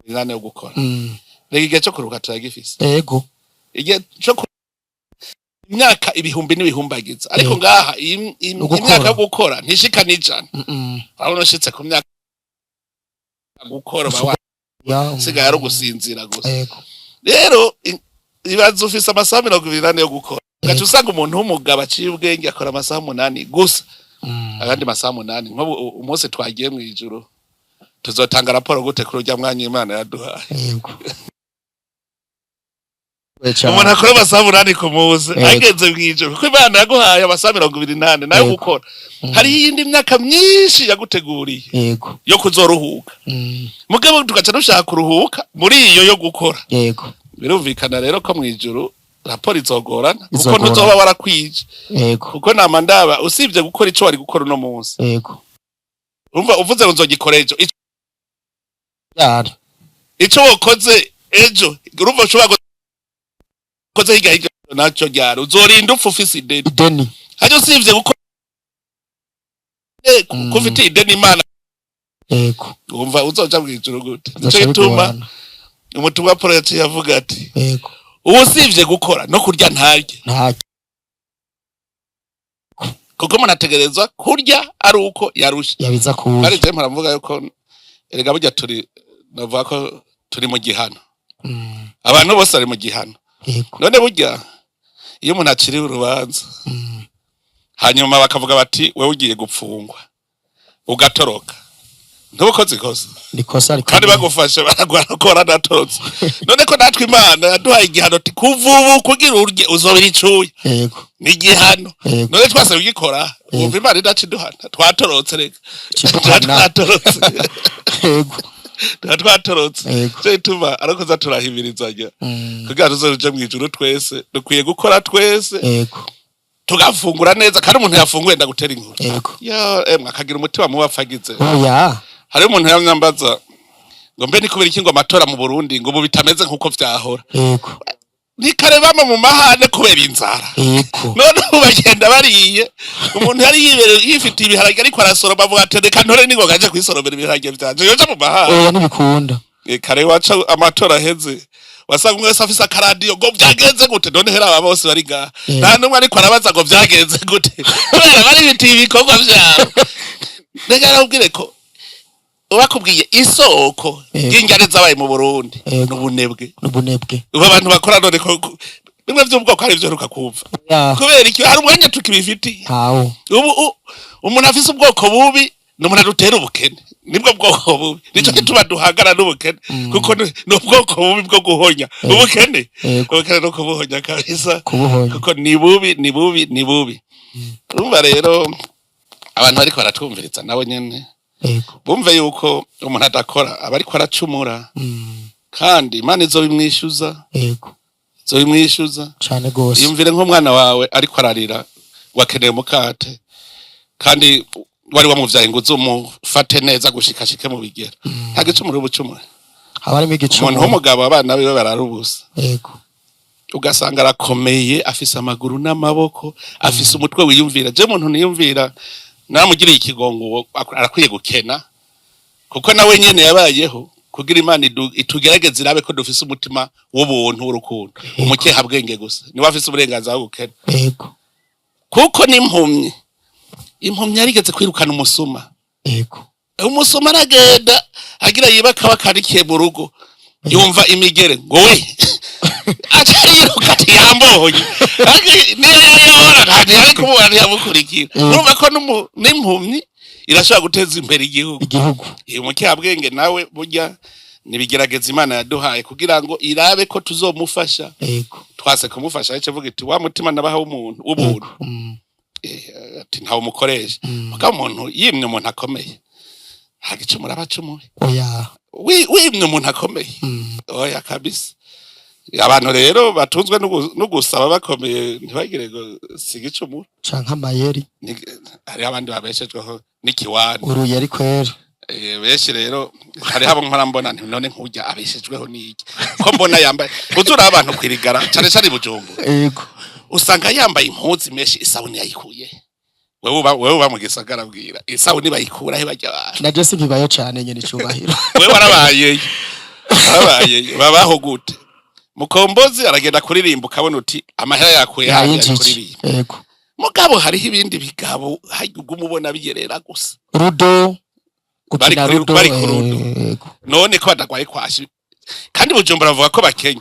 inane yo gukora. Rega igihe cyo kuruhuka turagifise. Igihe cyo imyaka ibihumbi n'ibihumbagiza, ariko ngaha Ugukora. imyaka yo gukora ntishika n'ijana. Urabona ushitse ku myaka gukora uba wasigaye ari ugusinzira gusa. Rero ibaze ufise amasaha 24 yo gukora, ugaca usanga umuntu w'umugabo aciye ubwenge akora amasaha 8 gusa, ayandi masaha 8. Nk'ubu umunsi twagiye mu ijuru tuzotanga raporo gute kuri urya mwanya Imana yaduhaye? Umuntu akora amasaha 8 ku munsi, ageze mu ijuru, kuko Imana yaguhaye amasaha 24 nayo gukora, hariho iyindi myaka myinshi yaguteguriye yo kuzoruhuka. Mugabo tugaca dushaka kuruhuka muri iyo yo gukora. Birumvikana rero ko mu ijuru raporo izogorana, kuko Izogorana. ntuzoba warakwije, kuko nama ndaba usibye gukora ico wari gukora uno munsi, urumva uvuze ngo nzogikora ejo, Yara. ico wakoze ejo, urumva ushobora gukoze hirya hirya naco ryari uzorinda upfa ufise ideni. Ideni. Hajya usibye gukora kuko ufitiye ideni Imana, wumva uzoja mw'ijuru gute? Nico Bizoca gituma bigorana. umutumwa Paul yaciye avuga ati ubu usibye gukora no kurya ntarye, Nta kuko umuntu ategerezwa kurya ari uko yarushe. Yabiza kuza. Kandi je mpora mvuga yuko erega burya turi, navuga ko turi mu gihano. Abantu bose bari mu gihano. None burya iyo umuntu aciriwe urubanza, hanyuma bakavuga bati wewe ugiye gupfungwa, ugatoroka, ntubukoze ikosa? Nikosa Kandi rikomeye. bagufashe baragora natorotse. None ko natwe Imana yaduhaye igihano ati kuva ubu kugira urye uzobira icuya, ni igihano. None twase kugikora, wumva Imana idaca iduhana twatorotse? Reka, tuba Kiduhana. twatorotse. Tuba twatorotse. Cyo gituma ariko za turahimirizanya kugira tuzoje mw'ijuru twese dukwiye gukora twese, tugafungura neza. Kandi umuntu yafunguye, ndagutera inkuru, ya emwe akagira umutima mubi apfagize. Oya. Hariho umuntu yamwambaza ngo mbe ni kubera iki ngo amatora mu Burundi ngo ubu bitameze nk'uko vyahora? Ni kare bama mu mahane kubera inzara. None ubu bagenda bariye. Umuntu yari yibereye yifitiye ibiharage ariko arasoroma, avuga ati reka ntore ningoga nje kwisoromera ibiharage vyanje, yoja mu mahane? Oya, ntibikunda. Kare waca amatora aheze. Wasanga umwe wese afise akaradiyo ngo vyagenze gute. None hera aba bose bari ngaha, nta n'umwe ariko arabaza ngo vyagenze gute, kubera bari bitiye ibikorwa vyabo. Reka nakubwire ko ubakubwiye isoko ry'injyane zabaye mu Burundi n'ubunebwe. N'ubunebwe. Ubu abantu bakora none ko bimwe vy'ubwoko hari ivyo uheruka kumva? Ya. Kubera iki hari umwanya tukibifitiye? Ntawo. Ubu umuntu afise ubwoko bubi ni umuntu adutera ubukene, nibwo bwoko bubi, nico gituma duhangana n'ubukene, kuko ni ubwoko bubi bwo guhonya ubukene. Ubukene no kubuhonya kabisa. Kubuhonya. Kuko ni bubi, ni bubi, ni bubi. Urumva rero abantu bariko baratwumviriza nabo nyene bumve yuko umuntu adakora aba ariko aracumura, kandi Imana izobimwishuza. Izobimwishuza. Cane gose. Yumvire nk'umwana wawe ariko ararira ngo akeneye umukate, kandi wari wamuvyaye ngo uzumufate neza gushika shike mu bigero. Nta gicumuro ubucumura. Haba harimo Umuntu igicumuro. w'umugabo, abana biwe barara ubusa, ugasanga arakomeye, afise amaguru n'amaboko, afise umutwe wiyumvira. Je umuntu niyumvira naramugiriye ikigongo, uwo arakwiye gukena, kuko nawe nyene yabayeho kugira Imana itugerageze irabe ko dufise umutima w'ubuntu, w'urukundo. Umukehabwenge gusa niwe afise uburenganzira bwo gukena, kuko n'impumyi, impumyi yarigeze kwirukana umusuma. Umusuma aragenda agira yiba akaba karikiye mu rugo, yumva imigere ngo we, aca yiruka ati yambonye. Niyo yayobora nta ntiyari kumubona, ntiyamukurikira. Urumva ko n'impumyi irashobora guteza imbere igihugu. Igihugu. Uyu mukehabwenge nawe burya nibigerageza Imana yaduhaye kugira ngo irabe ko tuzomufasha. Twase kumufasha, yace avuga iti wa mutima nabaha w'umuntu w'ubuntu, ati ntawe umukoresha. Mugabo umuntu yimye umuntu akomeye, nta gicumuro aba acumuye. Oya. Wimye umuntu akomeye, oya kabisa. Abantu rero batunzwe no gusaba bakomeye, ntibagire ngo si igicumuro. Canke amayeri. Hariho abandi babeshejweho n'ikiwani. Uruyeri kwera. Benshi rero hariho abo nkora mbona nti none nkurya abeshejweho n'iki, ko mbona yambaye uzura abantu kwirigara, cane cane i Bujumbura, usanga yambaye impuzu menshi, isabuni yayikuye. Wewe uba mu gisagara, bwira isabuni bayikura he barya abantu? Na je sinkibayo cane nyene icubahiro. Wewe warabayeyo, warabayeyo. Babaho gute? Mukombozi aragenda kuririmba, ukabona uti amahera yakuye hariya ari Yayinjije. kuririmba. Mugabo hariho ibindi bigabo harya uguma ubona biyerera gusa. Rudo. Bari Gukina rudo. Bari ku rudo. None ko badagwaye kwashi, kandi Bujumbura bavuga ko bakenye,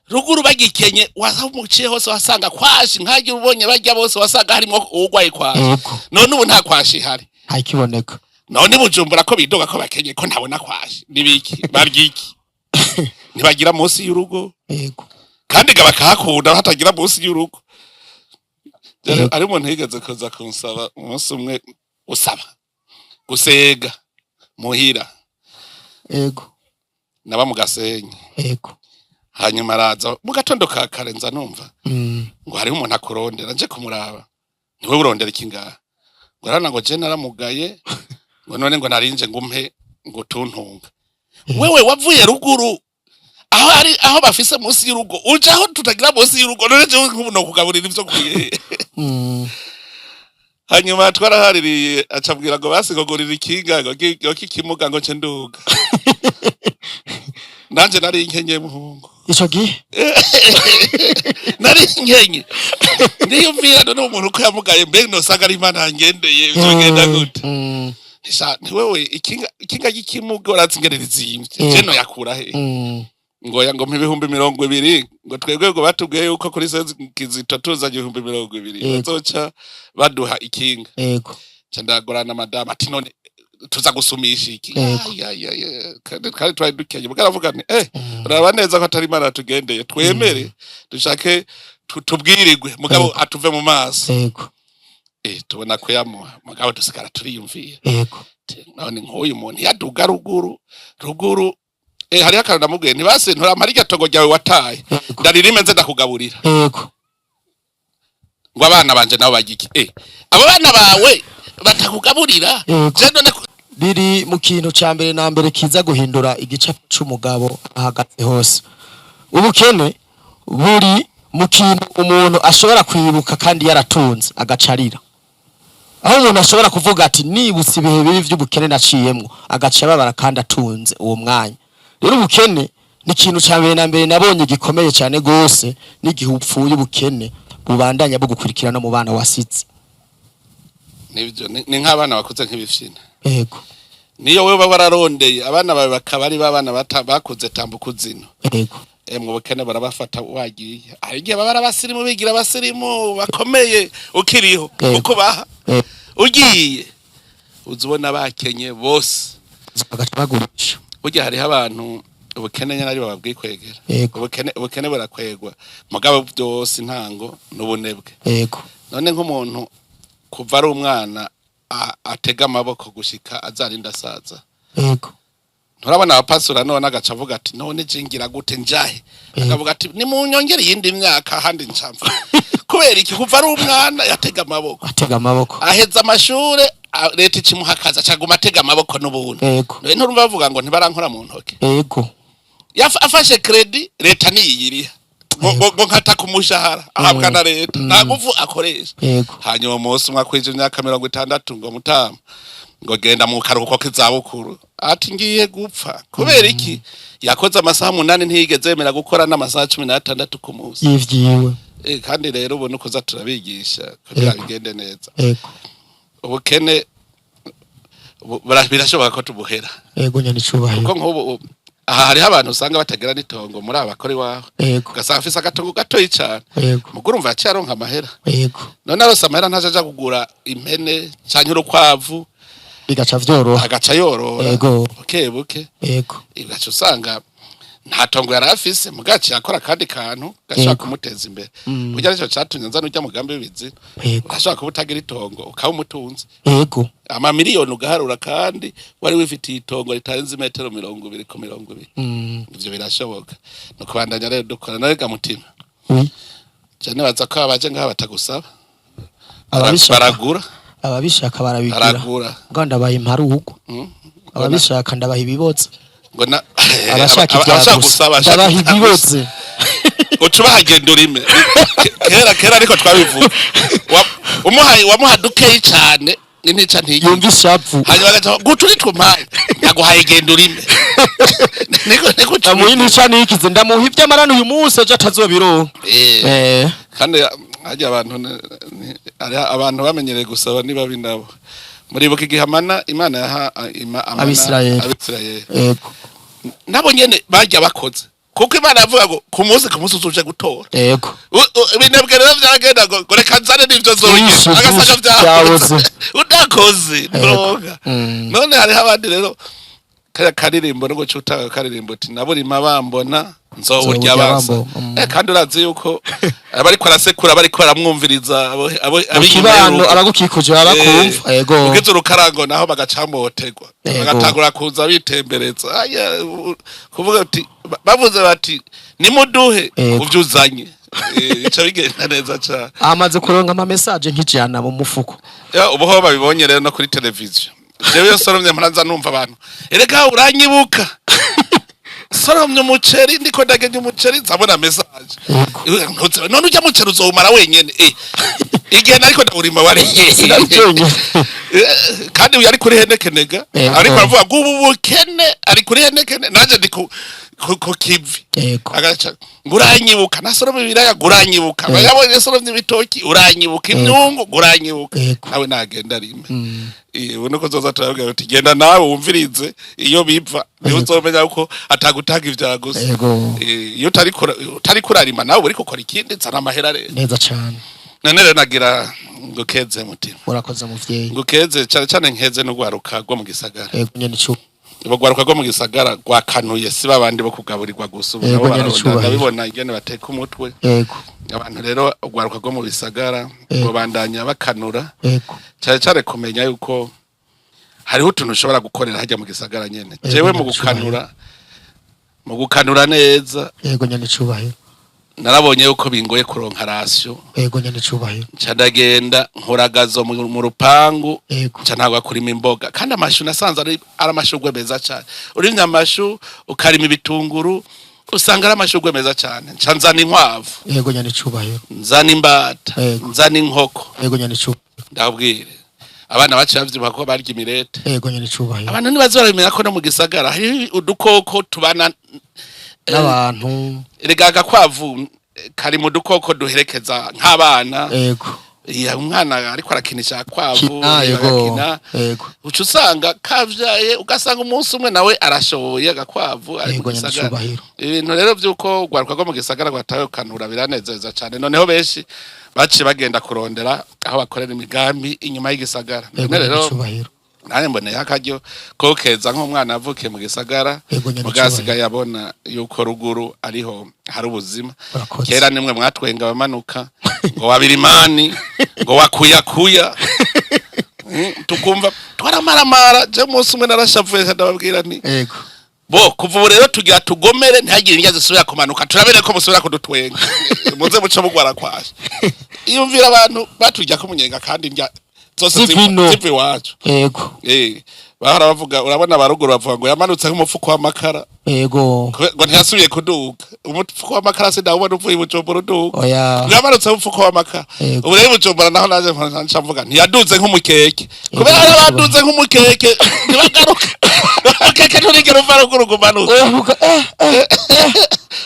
ruguru bagikenye wamuciye hose wasanga kwashi, nkagira ubonye barya bose wasanga harimo uwugwaye kwashi. None ubu nta kwashi ihari. Ntakiboneka. None Bujumbura ko bidoga ko bakenye, ko ntabona kwashi, nibiki barya iki? Ntibagira munsi y'urugo. Kandi ga bakahakunda hatagira munsi y'urugo. Ari umuntu yigeze kuza kunsaba umunsi umwe, usaba gusega muhira. Naba mu Gasenyi. Hanyuma araza mu gatondo ka kare, nza numva ngo hariho umuntu akurondera. Nje kumuraba, niwe urondera iki ngaha? Ngo arana ngo je naramugaye, ngo none ngo narinje ngo umpe ngo tuntunga. Wewe wavuye ruguru aho ari aho bafise munsi y'urugo, uje aho tutagira munsi y'urugo, none jewe nk'ubu nokugaburira ivyo nkwiye? Hanyuma twarahaririye, acabwira ngo basi ngo gurira ikinga ngo kikimuga ngo nce nduga. Nanje nari nkenye, muhungu. Ico gihe. Nari nkenye, ndiyumvira none umuntu ko yamugaye, mbe nosanga ari Imana yangendeye, vyogenda gute? Sha ntiwewe ikinga ry'ikimuga urazi ingene rizimvye, je noyakura he? Ngo ya ngo mpa 20,000, ngo twebwe ngo batubwiye yuko kuri sezi Kizito tuzanye 20,000 bazoca baduha ikinga. Ca ndagorana madamu ati none tuza gusumisha iki? Ay, ay, ay, ay, kandi twari dukenye. Mugabo aravuga nti uraba neza ko atari Imana tugendeye, twemere dushake tubwirirwe, mugabo atuve mu maso. Tubona kuyamuha, mugabo dusigara turiyumvira. None nk'uyu muntu yaduga ruguru ruguru, hariho akantu namubwiye ntibase nturamara iryo togo ryawe wataye, ndaririme nze ndakugaburira. Ngo abana banje nabo barya iki? Abo bana bawe batakugaburira? Je none Biri mu kintu ca mbere na mbere kiza guhindura igicapo c'umugabo ahagaze hose. Ubukene buri mu kintu umuntu ashobora kwibuka kandi yaratunze agacarira, aho umuntu ashobora kuvuga ati nibutse ibihe bibi vy'ubukene naciyemwo, agaca ababara kandi atunze uwo mwanya. Rero ubukene Ni ikintu ca mbere na mbere nabonye gikomeye cyane gose, n'igihe upfuye ubukene bubandanya bugukurikira no mu bana wasize. Nibyo, ni nk'abana bakuze nk'ibifyina. Niyo wewe wararondeye abana bawe bakaba ari babana bakuze tambuka uzino. Emwe, ubukene barabafata wagiye. Hari igihe baba ari abasirimu, bigira abasirimu bakomeye ukiriho, uko baha. Ugiye uza ubona bakenye bose. Bagaca bagurisha. Burya hariho abantu ubukene nyine ari babwikwegera. Ubukene burakwegwa, mugabo byose intango n'ubunebwe. None nk'umuntu kuva ari umwana atega amaboko gushika azarinda asaza, nturabona abapasura none agaca avuga ati: "None jingira gute, njahe?" Akavuga ati: "Nimunyongere iyindi myaka, ahandi ncamfa." Kubera iki? Kuva ari umwana yatega amaboko. Atega amaboko. Aheza amashure, leta ikimuha akazi, acaguma atega amaboko n'ubundi. None nturumva bavuga ngo ntibarankora mu ntoke? Afashe crédit, leta niyiyiriha, ngo nkata ku mushahara ahabwa na leta, nta nguvu akoresha. Hanyuma umunsi umwe akwije imyaka 60, ngo mutama, ngo genda mu karuhuko k'izabukuru, ati: "Ngiye gupfa." Kubera iki? Yakoze amasaha 8, ntiyigeze yemera gukora n'amasaha 16 ku munsi. Yivyiwe. Kandi rero ubu nukuza turabigisha kugira bigende neza. Ubukene birashoboka ko tubuhera. Yego, nyene icubahiro. Kuko nk'ubu aha hariho abantu usanga batagira n'itongo muri aba bakora iwawe, ugasanga afise agatongo gatoyi cane. Muguru urumva yaciye aronka amahera. None arose amahera, ntaje aja kugura impene canke urukwavu? Bigaca vyoroha. Agaca yorora buke buke. Ugaca usanga nta tongo yari afise, mugaci yakora akandi kantu gashobora kumuteza imbere. Burya nicyo catumye nzana urya mugambi w'ibizina. Urashobora kuba utagira itongo, ukaba umutunzi, amamiliyoni ugaharura, kandi wari wifitiye itongo ritarenze imetero 20 ku 20. Ivyo birashoboka, ni ukubandanya rero dukora. Narega mutima, je nibaza ko abaje ngaha batagusaba. Ababishaka. Baragura. Ababishaka barabigira. Baragura. Mbwa ndabaha imparugu. Ababishaka ndabaha ibiboze. Ngo na Abashaka abashaka ibya gusa gusaba, abashaka ndabaha ibya gusa. ibiboze. Uca ubahagenda urime. Kera kera ariko twabivuga, umuhaye, wamuha dukeyi cane, intica ntiyigize. Yumva ishavu. Hanyuma agaca guca uritwa, ndaguhaye, genda urime, niko uca. Ndamuha intica nikize, ndamuha ibyo amarana uyu munsi, ejo atazobironka. Kandi harya abantu hariho abantu bamenyereye gusaba, niba nabo muribuka igihe amana Imana yaha amana Abisirayeli. Abisirayeli. Nabo nyene barya bakoze, kuko Imana yavuga ngo ku munsi uzuje gutora. Ibinebwe rero vyaragenda ngo reka nzane n'ivyo Vyinshi, zongera, agasanga vyinshi vyabuze. vyabuze, udakoze nturonka. None hariho abandi rero kaya karirimbo no guca utanga karirimbo uti: "Naburima bambona, nzoburya Nzoburya bansa." bambona. Kandi urazi yuko abariko arasekura bariko baramwumviriza Mu ab'inyuma kibano, y'urugo. abagukikuje baba bakumva. Ugeze urukarango naho bagacambotegwa, bagatangura kuza bitembereza. Aya, kuvuga uti bavuze bati: "Nimuduhe kuvyo uzanye." Ico bigenda neza cane. Amaze kuronka ama message nk'ijana mu mufuko. Ya, ubu ho babibonye rero no kuri televiziyo. Jewe iyo soromye muranza numva abantu: "Erega uranyibuka." Soromye umuceri, ndiko ndagenya umuceri, nzabona message. "None urya muceri uzowumara wenyene?" Igihe nariko ndawurima wari Sinabyenye. Kandi uyu ari kuri henekenega, ariko aravuga ngo ubu bukene, ari kuri henekene, nanje ndi ku kivi. Agaca ngo: "Uranyibuka, nasoromye ibiraya, ngo uranyibuka." Yabonye soromye ibitoki: "Uranyibuka." Imyungu ngo: "Uranyibuka." Nawe nagenda arime. Ubu nuko zoza turabwira uti: "Genda nawe wumvirize iyo biva, niho uzomenya ko atagutanga ivya gusa." Iyo utari kurarima, nawe uriko ukora ikindi, nzana amahera rero. Neza cane. None rero nagira ngo keze mutima. Urakoze muvyeyi. Ngo keze cane cane, nkeze n'urwaruka rwo mu gisagara. Yego nyene icu. Urwaruka rwo mu gisagara rwakanuye, si babandi bo kugaburirwa gusa ubu, Yego, nabo nyene bararonda. icubahiro. Ndabibona ingene bateka umutwe. Abantu rero, urwaruka rwo mu bisagara rubandanya bakanura, cyane cyane kumenya yuko hariho utuntu ushobora gukorera hajya mu gisagara nyene. Jewe mu nyene icubahiro. gukanura, mu gukanura neza, Yego nyene icubahiro. narabonye yuko bingoye kuronka ration. Yego nyene icubahiro. Nca ndagenda nkoragazo mu rupangu. Nca ntabwo kurima imboga, kandi amashu nasanze ari amashurwe meza cyane. Urimye amashu, ukarima ibitunguru, usanga ari amashurwe meza cyane. Nca nzana inkwavu, Yego nyene icubahiro. nzana imbata, nzana inkoko. Yego nyene icubahiro. Ndabwire, abana baciye bavyibuha ko barya imirete. Yego nyene icubahiro. Abantu ntibazi, baramenya ko no mu gisagara hari udukoko tubana. N'abantu. Erega agakwavu kari mu dukoko duherekeza nk'abana. Iya, umwana ariko arakinisha akwavu, Kina, yego. agakina. Uca usanga kavyaye, ugasanga umunsi umwe nawe arashoboye agakwavu ari mu gisagara. Nyacubahiro. Ibintu rero vy'uko urwaruka rwo mu gisagara rwatawe kanura biranezeza cane. Noneho benshi baciye bagenda kurondera aho bakorera imigambi inyuma y'igisagara. None rero Nyacubahiro. nanjye mboneye akaryo ko keza nk'umwana yavukiye mu gisagara, Nyacubahiro. mugabo asigaye abona yuko ruguru ariho hari ubuzima. Urakoze. Kera nimwe mwatwenga abamanuka ngo wabirimani, ngo wakuyakuya. Tukumva twaramaramara. Je umunsi umwe narashavuye, ndababwira nti: "Bo kuva ubu rero tugira tugomere, ntihagire indya zisubira kumanuka, turabere ko musubira kudutwenga, muze muce mugwara kwasha." Iyumvira abantu baturya ko umunyenga kandi indya zose Zivino. ziva iwacu. Bahora bavuga, urabona abaruguru bavuga ngo yamanutse nk'umufuko w'amakara. Ngo ntiyasubiye kuduga. Umufuko w'amakara sindawubona uvuye i Bujumbura uduga. Oya. Yamanutse nk'umufuko w'amakara. Ubu rero i Bujumbura naho naje nca mvuga ntiyaduze nk'umukeke, kubera hari abaduze nk'umukeke ntibagaruka. Umukeke nturigera uva ruguru ngo umanuke. Oya,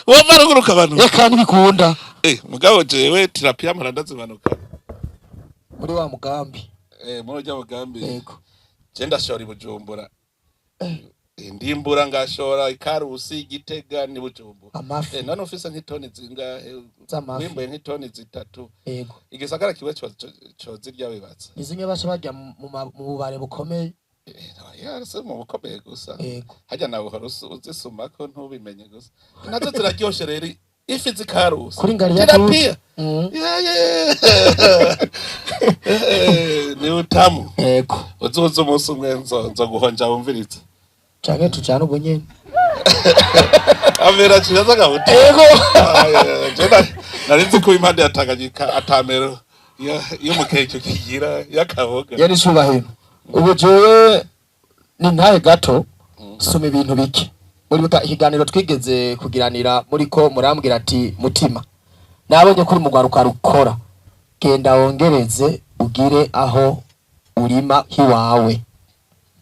Wova ruguru ukamanuka. Reka ntibikunda. Mugabo jewe tilapia mpora ndazimanuka. Muri wa mugambi. Muri urya mugambi. Je ndashora i Bujumbura. Ndimbura ngashora ikarusi, Igitega ni Bujumbura. Amafi. None ufise nk'itoni zingahe? Z'amafi. Wimbuye nk'itoni 3, igisagara kimwe cozirya wibatse. Ni zimwe baca barya mu bubare bukomeye. Oya, si mu bukomeye gusa. Harya nawe uhora uzisumako ntubimenye gusa. Nazo ziraryoshe rero, ifi zikarusi. Kuri ngari ya Tilapia. tuti. Yeah. Ni utamu. Uzoza umunsi umwe nzo guhonja wumviritse. Canke tujane ubu nyene. Amera ciza gahuta. Nari nzi ko impande ya Tanganyika atamero y'umukeke kigira y'akaboga. Yari cubahiro. Ubu jewe ni ntahe gato soma ibintu bike. Muri ikiganiro twigeze kugiranira muriko murambwira ati: "Mutima, nabonye ko uri mugwaruka rukora, genda wongereze ugire aho urima hiwawe."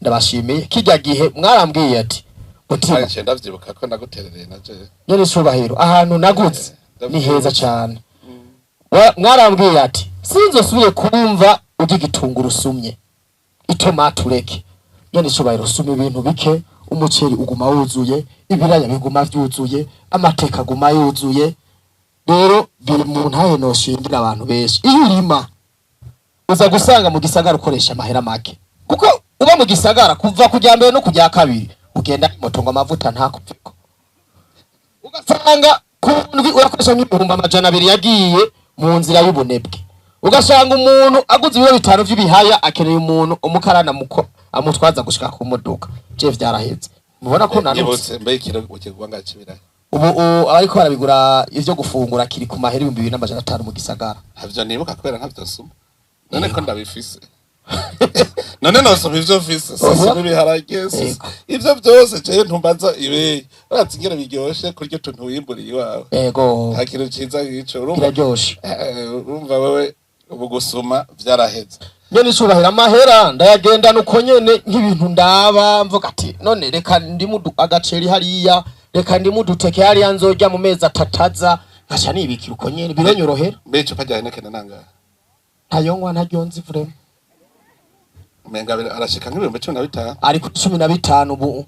Ndabashimiye. Kirya gihe mwarambwiye ati: "Mutima." Nje ndavyibuka ko naguterereye na je. Nyene cubahiro, ahantu naguze ni heza cane. Mwarambwiye ati: "Sinzosubiye kumva urya igitunguru usumye itomati ureke." Nyene cubahiro, suma ibintu bike, umuceri uguma wuzuye, ibiraya biguma vyuzuye, amateka aguma yuzuye. Rero biri mu ntahe noshingira abantu benshi: iyo urima uza gusanga mu gisagara ukoresha amahera make, kuko uba mu gisagara kuva kujya mbere no kujya kabiri ugenda moto ngo amavuta ntakupfeko, ugasanga ku ndwi urakoresha nk'200,000 yagiye mu nzira y'ubunebwe. Ugasanga umuntu aguze ibiro 5 vy'ibihaya akeneye umuntu umukarana muko amutwaza gushika ku modoka. Je vyaraheze, mubona ko nanutse. Nyibutse mbe, ikiro ukigwa ngacibira? Ubu abariko barabigura ivyo gufungura kiri ku mahera 2500 mu gisagara. Ntavyo nibuka kubera ntavyo suma. None ko ndabifise, none nosoma ivyo mfise? Sisoma ibiharage, ivyo vyose jewe ntumbaza ibeyi. Urazi ingene biryoshe kurya utuntu wimburiye iwawe? Nta kintu ciza nk'ico, urumva? Biraryoshe. Urumva wewe ubu gusuma vyaraheze. Nyene icubahiro, amahera ndayagendana uko nyene, nk'ibintu ndaba mvuga ati: "None reka ndimu agaceri hariya, reka ndimu uduteke hariya nzorya mu mezi atataza," nkaca nibikira uko nyene, biranyorohera. Mbe icupa rya Heineken nangahe? Ntayonywa, ntaryo nzi vraiment. Umenga arashika nk'15,000. Ari ku 15 ubu.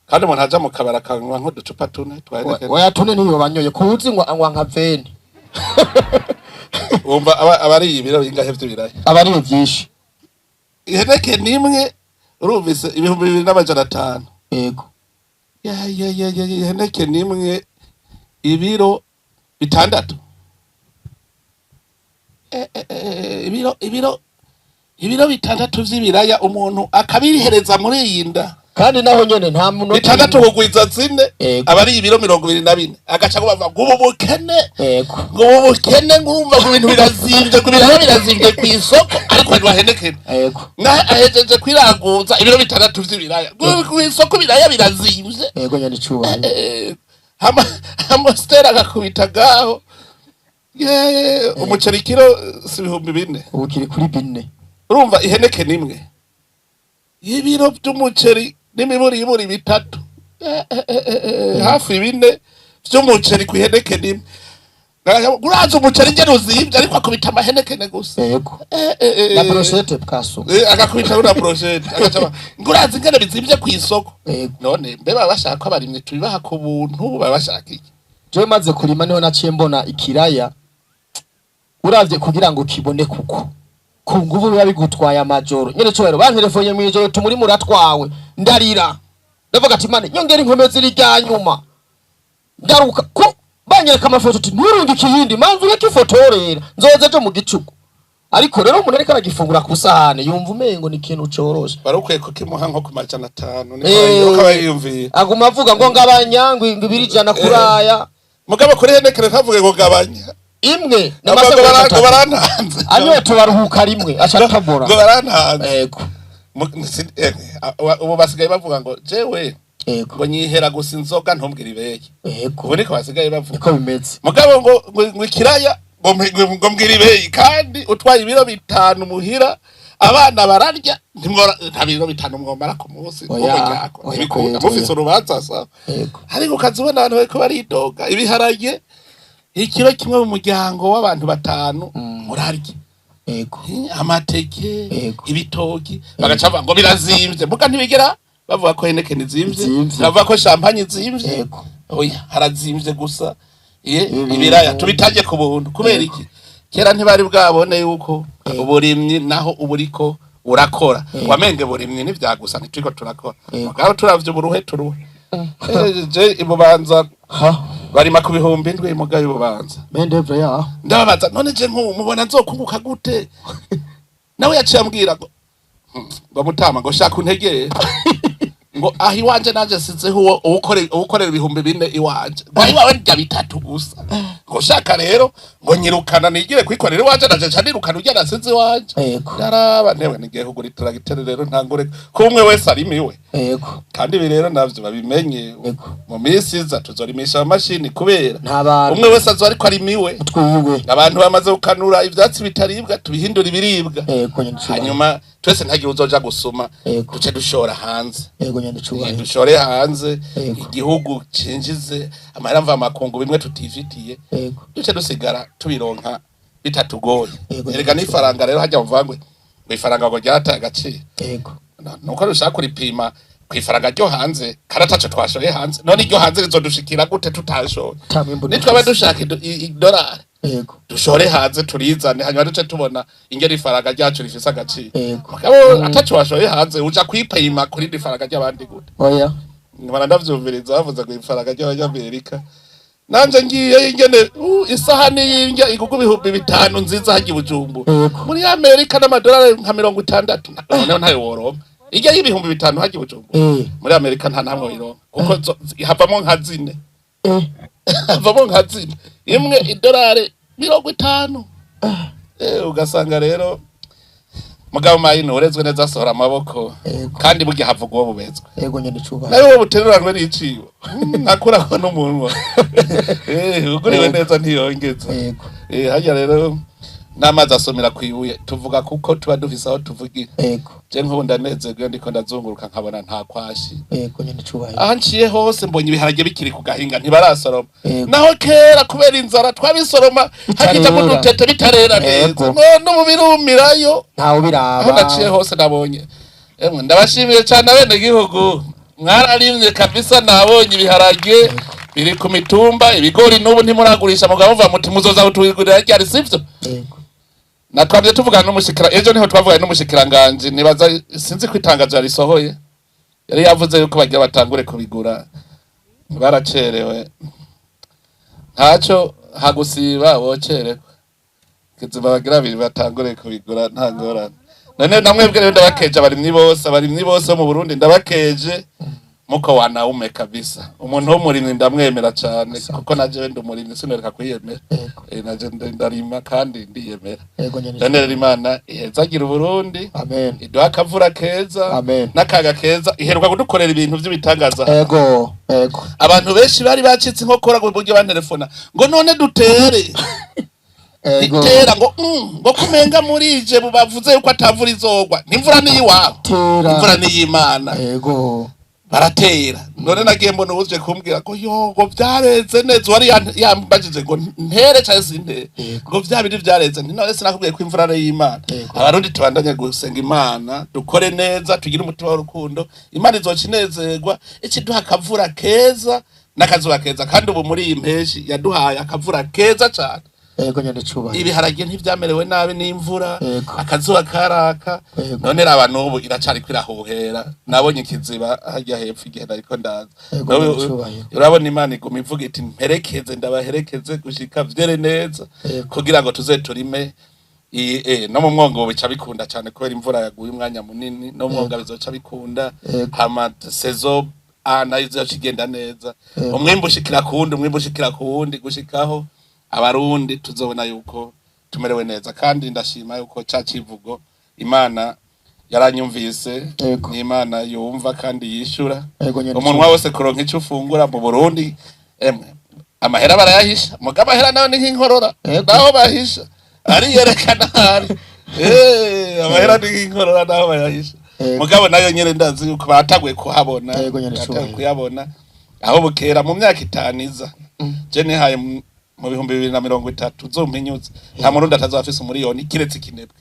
Kandi umuntu aja mu kabari akanywa nk'uducupa tune twa Heineken. Oya, tune ntiyoba anyoye kuzi ngo anywa nka veni. Wumva aba ari ibiro bingahe vy'ibiraya? Aba ari vyinshi. Heineken imwe urumvise 2500. Ya ya ya ya ya, Heineken imwe ibiro 6. Ibiro 6 vy'ibiraya umuntu akabihereza muri iyi nda. Kandi naho nyene nta muntu. 6 kugwiza 4, aba ari ibiro 24, agaca ngo bavuga ngo ubu bukene, ngo ubu bukene, ngo urumva ngo ibintu birazimvye, ngo ibiraya birazimvye kw'isoko, ariko anywa Heineken. Na ahejeje kwiraguza ibiro 6 vy'ibiraya, ngo kw'isoko ibiraya birazimvye. Yego, nyene icubahiro. Amastera agakubita ngaho. Umuceri kiro si 4000? Ubu kiri kuri 4. Urumva i Heineken imwe, ibiro vy'umuceri n'imiburiburi 3. Hafi 4 vy'umuceri ku Heineken imwe. Urazi umuceri ingene uzimvye, ariko akubita amahenekene gusa. Yego. Na brochette bwaso. Agakubita na brochette, agaca ngo urazi ingene bizimvye kw'isoko. Yego. None mbe baba bashaka ko abarimyi tubibaha ku buntu, baba bashaka iki? Jewe maze kurima niho naciye mbona ikiraya, uravye kugira ngo kibone, kuko ku nguvu biba bigutwaye amajoro nyene. Cubahiro, banterefonye mw'ijoro, tumuri muratwawe, ndarira, ndavuga ati: "Mane nyongera inkomezi rirya nyuma." Ngaruka ko banyereka amafoto, ati: "Nturungike iyindi, manzu ureke ifotorera, nzoza ejo mu gicuku." Ariko rero umuntu ariko aragifungura ku sahane yumva umengo ni ikintu coroshe. Wari ukwiye kukimuha nko ku 500, niko aba yiyumviye. Aguma avuga ngo ngabanya, ngo 100 kuraya. Mugabo kuri Heineken ntavuge ngo gabanya. Imwe ngo n'amasegonda ngo 3. Barantanze. Anyote baruhuka rimwe, aca atabora. Ngo barantanze. Yego. Ubu basigaye bavuga ngo jewe Yego. ngo nyihera gusa inzoga, ntumbwire ibeye. Yego. Ubu niko basigaye bavuga. Niko bimeze. Mugabo ngo ikiraya ngo mbwire ibeyi, kandi utwaye ibiro 5 muhira, abana bararya, ntimwora nta biro 5 mwomara ku munsi Oya, w'umuryango. oya, Ntibikunda. oya, Mufise oya. urubanza sa. Yego. Ariko ukazibona abantu bariko baridoga ibiharage, ikiro kimwe mu muryango w'abantu batanu murarya. Yego. Amateke, Yego. ibitoki, bagaca bavuga ngo birazimvye, muga ntibigera bavuga ko Heineken izimvye. Izimvye. Bavuga ko champagne izimvye. Yego. Oya, harazimvye gusa. Ye, Ibintu. ibiraya tubitange ku buntu kubera Yego. iki? Kera ntibari bwabone yuko uburimyi naho uburiko urakora Yego. wamenge burimyi ntivyagusa, ntituriko turakora. Yego. Mugabo turavye uburuhe turuhe. Je ibubanza Ha. barima ku 7,000, mugabo ibubanza Mendevre ya. ndababaza: "None je nk'ubu mubona nzokunguka gute?" Nawe yaciye ambwira ngo ngo mutama, ngo shaka untegere, ngo aho iwanje nanje sizeho uwo uwukorera 4,000 iwanje, ngo aho iwawe ndya 3 gusa, ngo shaka rero ngo nyirukana nigire kwikorera iwanje, nanje nca nirukana urya nasize iwanje. Yego. Ndaraba newe nigiye kugura itracteur rero, ntangure ko umwe wese arimiwe. Yego. Kandi ibi rero navyo babimenye, Yego. mu minsi iza tuzorimisha amamashini kubera Nta bantu. umwe wese azo ariko arimiwe. Twiwe. Abantu bamaze gukanura ivyatsi bitaribwa, tubihindura ibiribwa. Yego nyene cubahiro. Hanyuma twese ntagire uzoja gusuma. Yego. Duce dushora hanze. Yego nyene cubahiro. Dushore hanze, Yego. igihugu cinjize amahera mva makungu, bimwe tutifitiye Yego. duce dusigara tubironka bitatugoye. Yego. Erega n'ifaranga rero hajya muvangwe ngo ifaranga ngo ryataye agaciro. Yego. Nuko dushaka kuripima ku ifaranga ryo hanze kandi ataco twashoye hanze. None iryo hanze rizodushikira gute tutashoye? Ata mwimbu Nitwaba dufise. dushaka idolari, Yego. dushore hanze turizane, hanyuma duce tubona ingene ifaranga ryacu rifise agaciro. Yego. Mugabo ataco washoye hanze, uja kwipima kuri iri faranga ry'abandi gute? Oya. Nkora ndavyumviriza bavuze ngo ifaranga ry'abanyamerika, nanje ngiye ingene isahani y'indya igugwa 5,000 nziza hajya i Bujumbura, Yego. muri Amerika n'amadolari nka 60, noneho ntayo woronka irya y'5,000 hajya i Bujumbura. Muri Amerika nta namwe wironka, kuko havamo nka zine. Havamo nka zine, imwe idolari 50. Ugasanga rero mugabo mayino urezwe neza asohora amaboko. Yego. Kandi burya havuga uwo bubezwe. Yego nyene cubahiro. Nawe wowe buteruranwe n'icibo ntakurako n'umunwa. Uguriwe Yego. neza ntiyongeza. Yego. Harya rero n'amazi asomera kwibuye, tuvuga kuko tuba dufise aho tuvugira. Yego. Je nk'ubu ndanezerwa iyo ndiko ndazunguruka nkabona nta kwashi. Yego nyene cubahiro. Aho nciye hose mbonye ibiharage bikiri ku gahinga, ntibarasoroma. Yego. Naho kera kubera inzara twabisoroma hakijamwo Bitarera. udutete, bitarera neza. Yego. None ubu birumirayo. Ntawe biraba. Aho naciye hose nabonye, emwe ndabashimiye cyane abenegihugu, mwararimye kabisa. Nabonye ibiharage biri ku mitumba, ibigori n'ubu ntimuragurisha, mugabo muva muti muzoza kutugurira ryari, sivyo? Yego. Natwabye tuvugana n'umushikira ejo, niho twavuganye n'umushikiranganji, nibaza sinzi ko itangazo yarisohoye, yari yavuze yuko bagira batangure kubigura. Baracerewe, ntaco hagusiba wocererwa kizima, bagira babiri batangure kubigura, nta ngorane. None namwebwe rero ndabakeje, abarimyi bose bo mu Burundi ndabakeje, muko wanaume kabisa. Umuntu w'umurimyi ndamwemera cane, kuko naje ndi umurimyi, sinoreka kwiyemera. Yego. Naje ndarima kandi ndiyemera. Yego nyene. None rero Imana ihezagira Uburundi, Amen. iduha akavura keza Amen. n'akaga keza. Iheruka kudukorera ibintu vy'ibitangaza. Yego. Yego. Abantu benshi bari bacitse inkokora ku buryo bantelefona ngo none dutere? Yego. Itera ngo ngo kumenga murije bavuze yuko atavura izogwa, n'imvura niyiwabo. Tera. Imvura niy'Imana. Yego. Baratera. None nagiye mbona uwuje kumbwira ko yo ngo vyareze neza, wari yambajije ngo ntere canke sintere, ngo vya bindi vyareze. Nti none sinakubwiye ko imvura ari iy'Imana? Abarundi tubandanye gusenga Imana, dukore neza, tugire umutima w'urukundo, Imana izoca inezerwa ikiduha akavura keza n'akazuba keza. Kandi ubu muri iyi mpeshi yaduhaye akavura keza cane. Yego nyene cubahiro. Ibiharage ntivyamerewe nabi n'imvura, Yego. akazuba karaka. Yego. None raba n'ubu iracariko irahuhera, nabonye ikiziba harya hepfo igihe nariko ndaza. Yego, nyene cubahiro. Urabona Imana iguma ivuga iti mperekeze, ndabaherekeze gushika vyere neza, kugira ngo tuze turime. No mu mwongo bica bikunda cyane kubera imvura yaguye umwanya munini, no mu mwonga bizoca bikunda. Hama saison A nayo izoca igenda neza, umwimbu ushikira ku wundi, umwimbu ushikira ku wundi, gushikaho Abarundi tuzobona yuko tumerewe neza. Kandi ndashima yuko ca civugo Imana yaranyumvise. Ni Imana yumva kandi yishura. Yego nyene Umunwa wose kuronka ico ufungura mu Burundi, emwe, amahera barayahisha, mugabo amahera nayo ni nk'inkorora. Naho bahisha ariyerekana ahari. Amahera ni nk'inkorora naho bayahisha. Mugabo nayo nyene ndazi yuko bataguye kuhabona. Yego nyene Bataguye cubahiro. kuyabona. Aho bukera mu myaka 5 iza, je nihaye mu 2030 uzompinyuze, nta Murundi atazoba afise umuriyoni kiretse ikinebwe.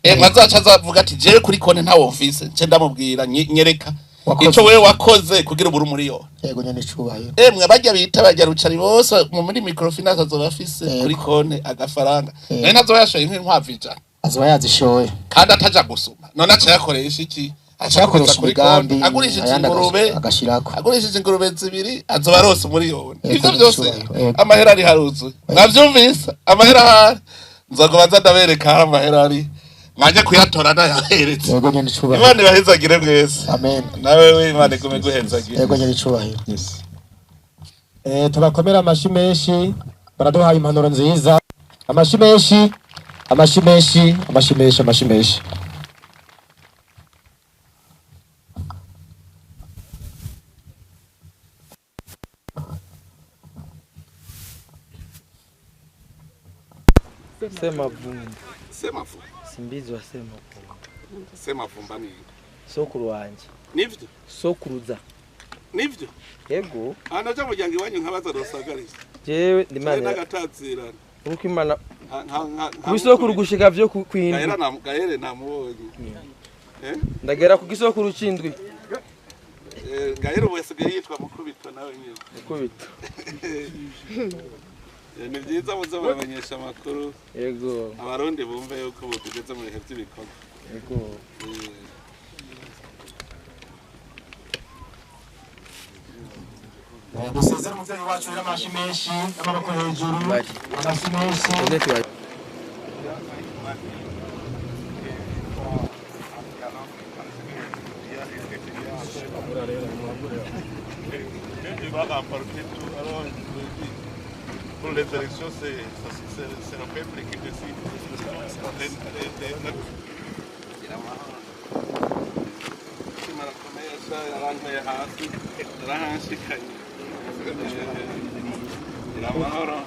Emwe, azaca azavuga ati jewe kuri konti ntawo mfise, nce ndamubwira nyereka Wakoze. ico wewe wakoze kugira ubure umuriyoni. Yego nyene cubahiro. Emwe, barya bita barya rucari bose muri microfinance azoba afise kuri konti agafaranga. Nawe ntazoba yashoye nk'inkwavu 100. Azoba yazishoye. Kandi ataja gusuma. None aca yakoresha iki? Aca Yakoresha akoresha kuri imigambi, konti, agurishije ayandi ingurube, agashirako. agurishije ingurube zibiri azoba arose umuriyoni. Ivyo nyene vyose cubahiro. Yego. amahera ari haruzuye, mwavyumvise, amahera ahari. Nzogoba nza ndabereka aho amahera ari, mwajya kuyatora nayaheretse. Yego nyene cubahiro. Imana ibahezagire mwese. Amen. Nawe we Imana igume iguhezagire. Yego nyene cubahiro. Tubakomera amashi menshi, baraduhaye impanuro nziza. Amashi menshi, amashi menshi, amashi menshi, amashi menshi. Semavumba. Semavumba. Simbizwa Semavumba. Semavumba ni Sokuru wanje. Nivyo? Sokuruza. Nivyo? Yego. Ahantu aja muryango iwanyu nkabaza rosagariza. Jewe ndi Imana Imana. n'agatazirana. Uko Imana Nka ku bisokuru gushika vyo kwindwi. Gahere na Gahere namubonye. Eh? Ndagera ku gisokuru c'indwi. Gahere ubu yasigaye yitwa Mukubito nawe nyine. Mukubito. Ni byiza muze muramenyesha amakuru. Yego. Abarundi bumve yuko ubu tugeze mu bihe by'ibikorwa. Yego. Dusezere umuvyeyi wacu rero, amashi menshi n'amaboko hejuru, amashi menshi. Tu vas remporter tout. Alors, je vous dis, pour les élections, c'est le peuple qui décide. Yarankuye hasi, yarahanshikanye. Gira amahoro.